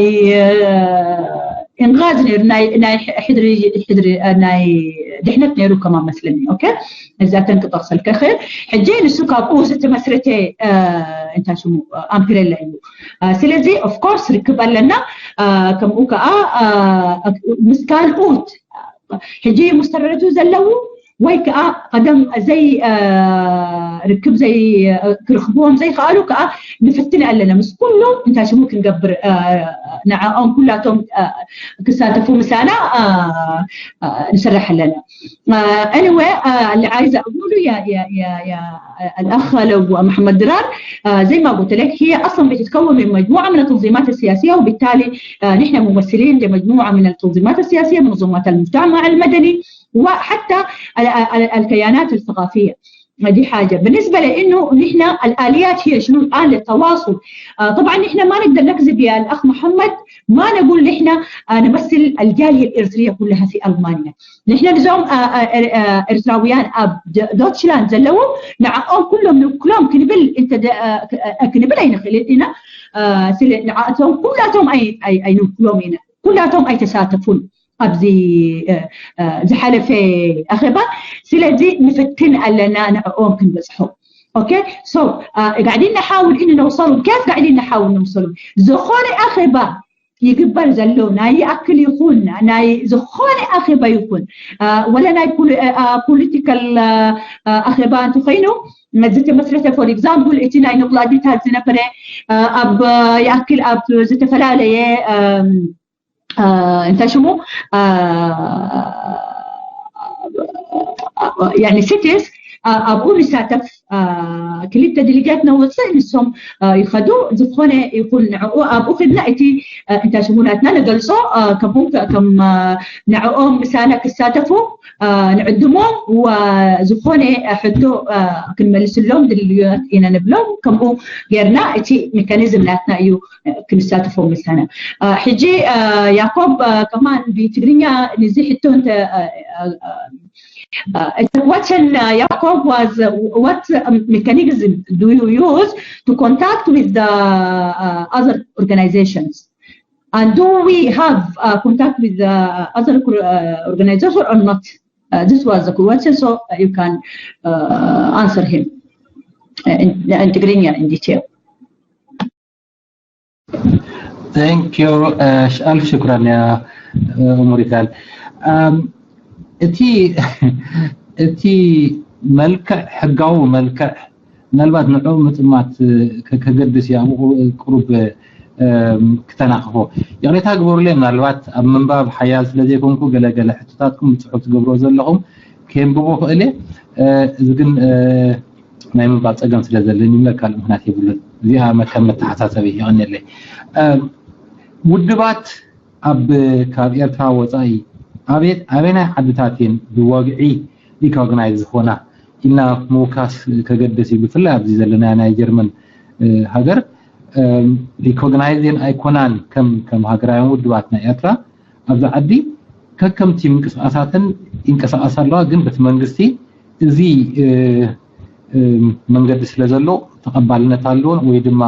እንጋዝ ነይሩ ናይ ናይ ሕድሪ ሕድሪ ናይ ድሕነት ነይሩ ከማን መስለኒ። ኦኬ፣ እዚኣተን ክጠቕሰልካ ይኽእል። ሕጂ ንሱ ካብኡ ዝተመስረተ እንታይ ሽሙ ኣምፕሬላ እዩ። ስለዚ of course ርክብ ኣለና። ከምኡ ከዓ ምስ ካልኡት ሕጂ ምስ ተረድኡ ዘለዉ ወይ ከዓ ቀደም ዘይ ርክብ ዘይ ክርኽብዎም ዘይከኣሉ ከዓ ንፍትን ኣለና ምስ ኩሉ እንታይ ሽሙ ክንገብር ንዕኦም ኩላቶም ክሳተፉ ምሳና ንስራሕ ኣለና። Anyway اللي عايزة أقوله يا يا يا يا الأخ لو محمد درار زي ما قلت لك هي أصلا بتتكون من مجموعة من التنظيمات السياسية وبالتالي نحن ممثلين لمجموعة من التنظيمات السياسية منظمات المجتمع المدني وحتى الكيانات الثقافية. هذه حاجة. بالنسبة لإنه نحن الآليات هي شنو الآن للتواصل؟ آه طبعا نحن ما نقدر نكذب يا الأخ محمد، ما نقول نحن آه نمثل الجالية الإرثرية كلها في ألمانيا. نحن نزوم آه آه آه إرثراويان أب دوتشلاند زلو نعم كلهم نكلهم كنبل أنت آه كنبل أين خلينا آه سل نعم كلهم أي أي أي نكلهم هنا كلهم أي تساتفون. ኣብዚ ዝሓለፈ ኣኼባ ስለዚ ንፍትን ኣለና ንዕኦም ክንበፅሖም። ኦኬ ሶ ጋዕዲን ንሓውል ኢን ነውሰሉም ኬፍ ጋዕዲን ንሓውል ነውሰሉም ዝኾነ ኣኼባ ይግበር ዘሎ ናይ ይኣክል ይኹን ናይ ዝኾነ ኣኼባ ይኹን ወለ ናይ ፖለቲካል ኣኼባ እንተኮይኑ ዝተመስረተ for example እቲ ናይ ንቁላዲታት ዝነበረ ኣብ ይኣክል ኣብ ዝተፈላለየ እንታይ ሽሙ يعني cities ኣብኡ ንሳተፍ ክልተ ዴሊጌት ነውፅእ ንሶም ይኸዱ ዝኾነ ይኹን ንዕኡ ኣብኡ ክድና እቲ እንታይ ሽሙ ናትና ንገልፆ ከምኡ ከም ንዕኦም ምሳና ክሳተፉ ንዕድሞም ዝኾነ ሕቶ ክንመልስሎም ድልዮት ኢና ንብሎም ከምኡ ጌርና እቲ ሜካኒዝም ናትና እዩ ክንሳተፎም ምሳና ሕጂ ያኮብ ከማን ብትግርኛ ንዚ ሕቶ እንተ What Yaakov was what mechanism do you use to contact with the uh, other organizations? And do we have uh, contact with the other uh, organization or not? Uh, this was the question, so you can uh, answer him uh, in, in Tigrinya in detail. Thank you. ኣልፍ ሽኩራን ያ ሙሪታል። እቲ እቲ መልክዕ ሕጋዊ መልክዕ ምናልባት ንዑ ምጥማት ከገድስ እዩ ኣብኡ ቅሩብ ክተናኽፎ ይቕሬታ ግበሩለይ ምናልባት ኣብ ምንባብ ሓያል ስለ ዘይኮንኩ ገለገለ ሕቶታትኩም ብፅሑፍ ትገብሮ ዘለኹም ከንብቦ ክእለ እዚ ግን ናይ ምንባብ ፀገም ስለ ዘለኒ እምበር ካልእ ምክንያት የብሉን። እዚኣ ከም መተሓሳሰቢ የቐንየለይ። ውድባት ኣብ ካብ ኤርትራ ወፃኢ ኣበየናይ ዓድታት እየን ብወግዒ ሪኮግናይዝ ዝኾና ኢልና ምውካስ ከገድስ እዩ። ብፍላይ ኣብዚ ዘለና ናይ ጀርመን ሃገር ሪኮግናይዝ እየን ኣይኮናን ከም ሃገራውያን ውድባት ናይ ኤርትራ ኣብዚ ዓዲ ከከምቲ ምንቅስቃሳተን ይንቀሳቀሳ ኣለዋ። ግን በቲ መንግስቲ እዚ መንገዲ ስለ ዘሎ ተቐባልነት ኣለዎን ወይ ድማ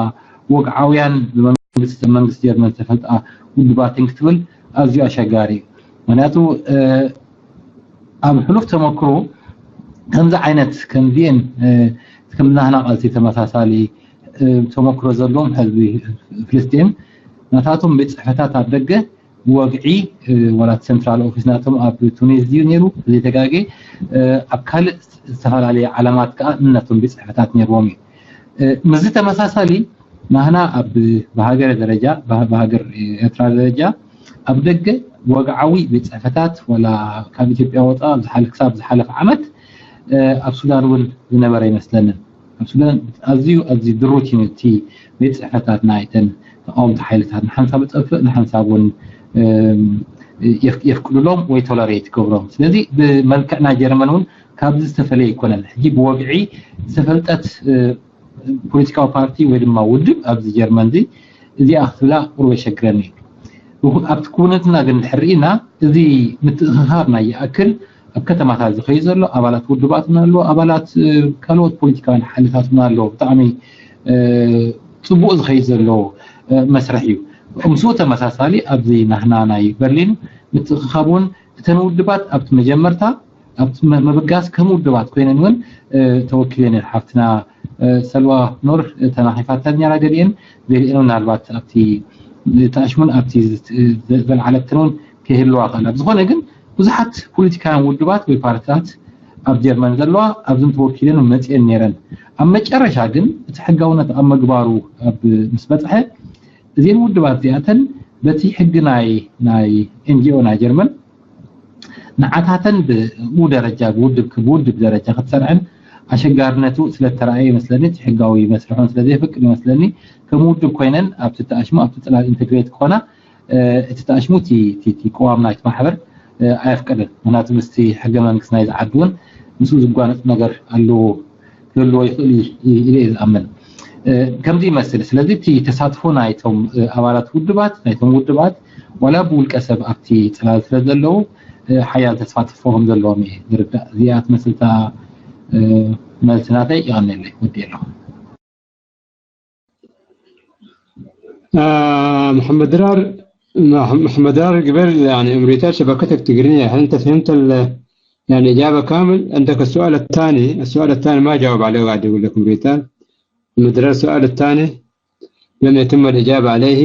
ወግዓውያን ብመንግስቲ መንግስቲ ጀርመን ዝተፈልጣ ውድባትን ክትብል ኣዝዩ ኣሸጋሪ እዩ። ምክንያቱ ኣብ ሕሉፍ ተመክሮ ከምዚ ዓይነት ከምዚኤን ከምዚ ናህና ቃልሲ ተመሳሳሊ ተመክሮ ዘለዎም ህዝቢ ፍልስጤም ናታቶም ቤት ፅሕፈታት ኣብ ደገ ወግዒ ዋላ ሰንትራል ኦፊስ ናቶም ኣብ ቱኒስ ድዩ ነይሩ ዘይተጋጌ ኣብ ካልእ ዝተፈላለየ ዓለማት ከዓ እናቶም ቤት ፅሕፈታት ነይርዎም እዩ። ምስዚ ተመሳሳሊ ናህና ኣብ ብሃገር ደረጃ ብሃገር ኤርትራ ደረጃ ኣብ ደገ ወግዓዊ ቤት ፅሕፈታት ወላ ካብ ኢትዮጵያ ወፃ ክሳብ ዝሓለፈ ዓመት ኣብ ሱዳን እውን ዝነበረ ይመስለንን። ኣብ ሱዳን ኣዝዩ ኣዝዩ ድሩት እዩ እቲ ቤት ፅሕፈታት ናይተን ተቃወምቲ ሓይልታት ንሓንሳብ ፀፍእ ንሓንሳብ እውን የፍቅዱሎም ወይ ቶለሬት ይገብሮም። ስለዚ ብመልክዕ ናይ ጀርመን እውን ካብዚ ዝተፈለየ ኣይኮነን። ሕጂ ብወግዒ ዝተፈልጠት ፖለቲካዊ ፓርቲ ወይ ድማ ውድብ ኣብዚ ጀርመን እዚ እዚኣ ክትብላ ቁሩብ የሸግረኒ እዩ። ኣብቲ ክውነትና ግን እንድሕር ርኢና እዚ ምትእኽኻብ ናይ ይኣክል ኣብ ከተማታት ዝኸይድ ዘሎ ኣባላት ውድባት እውን ኣለዎ፣ ኣባላት ካልኦት ፖለቲካውያን ሓይልታት እውን ኣለዎ። ብጣዕሚ ፅቡቅ ዝኸይድ ዘሎ መስርሕ እዩ። ምስኡ ተመሳሳሊ ኣብዚ ናህና ናይ በርሊን ምትእኽኻብ እውን እተን ውድባት ኣብቲ መጀመርታ ኣብቲ ምብጋስ ከም ውድባት ኮይነን እውን ተወኪለን ሓፍትና ሰልዋ ኖር ተናኺፋተን ነራ ገሊአን ገሊአን ምናልባት ኣብቲ ተኣሽሙን ኣብቲ ዘልዓለትን እውን ክህልዋ ክእላ ብዝኾነ ግን ብዙሓት ፖለቲካውያን ውድባት ወይ ፓርቲታት ኣብ ጀርመን ዘለዋ ኣብዝም ተወኪለን መፅአን ነይረን ኣብ መጨረሻ ግን እቲ ሕጋውነት ኣብ መግባሩ ኣብ ምስ በፅሐ እዚን ውድባት እዚኣተን በቲ ሕጊ ናይ ናይ ኤንጂኦ ናይ ጀርመን ንዓታተን ብኡ ደረጃ ብውድብ ብውድብ ደረጃ ክትሰርዐን ኣሸጋርነቱ ስለተረኣየ ይመስለኒ እቲ ሕጋዊ መስርሖን ስለዘይፈቅድ ይመስለኒ ከም ውድብ ኮይነን ኣብቲ ተኣሽሙ ኣብቲ ፅላል ኢንተግሬት ክኾና እቲ ተኣሽሙ እቲ ቅዋም ናይቲ ማሕበር ኣየፍቀደን ምክንያቱ ምስቲ ሕገ መንግስት ናይ ዝዓዲ እውን ምስኡ ዝጓነፅ ነገር ኣለዎ ክህልዎ ይኽእል ኢለ እየ ዝኣምን። ከምዚ ይመስል ስለዚ እቲ ተሳትፎ ናይቶም ኣባላት ውድባት ናይቶም ውድባት ዋላ ብውልቀ ሰብ ኣብቲ ፅላል ስለ ዘለዉ ሓያል ተሳትፎ ከም ዘለዎም እየ ዝርዳእ። እዚኣ ትመስልታ መልሲ ናተይ ይቐነለይ ወዲ ኣለኹ። محمد درار محمد درار قبل يعني امريكا شبكتك تقرينية هل انت فهمت يعني إجابة كامل؟ عندك السؤال الثاني، السؤال الثاني ما جاوب عليه، قاعد يقول لك مريتان. مدري السؤال الثاني لم يتم الإجابة عليه.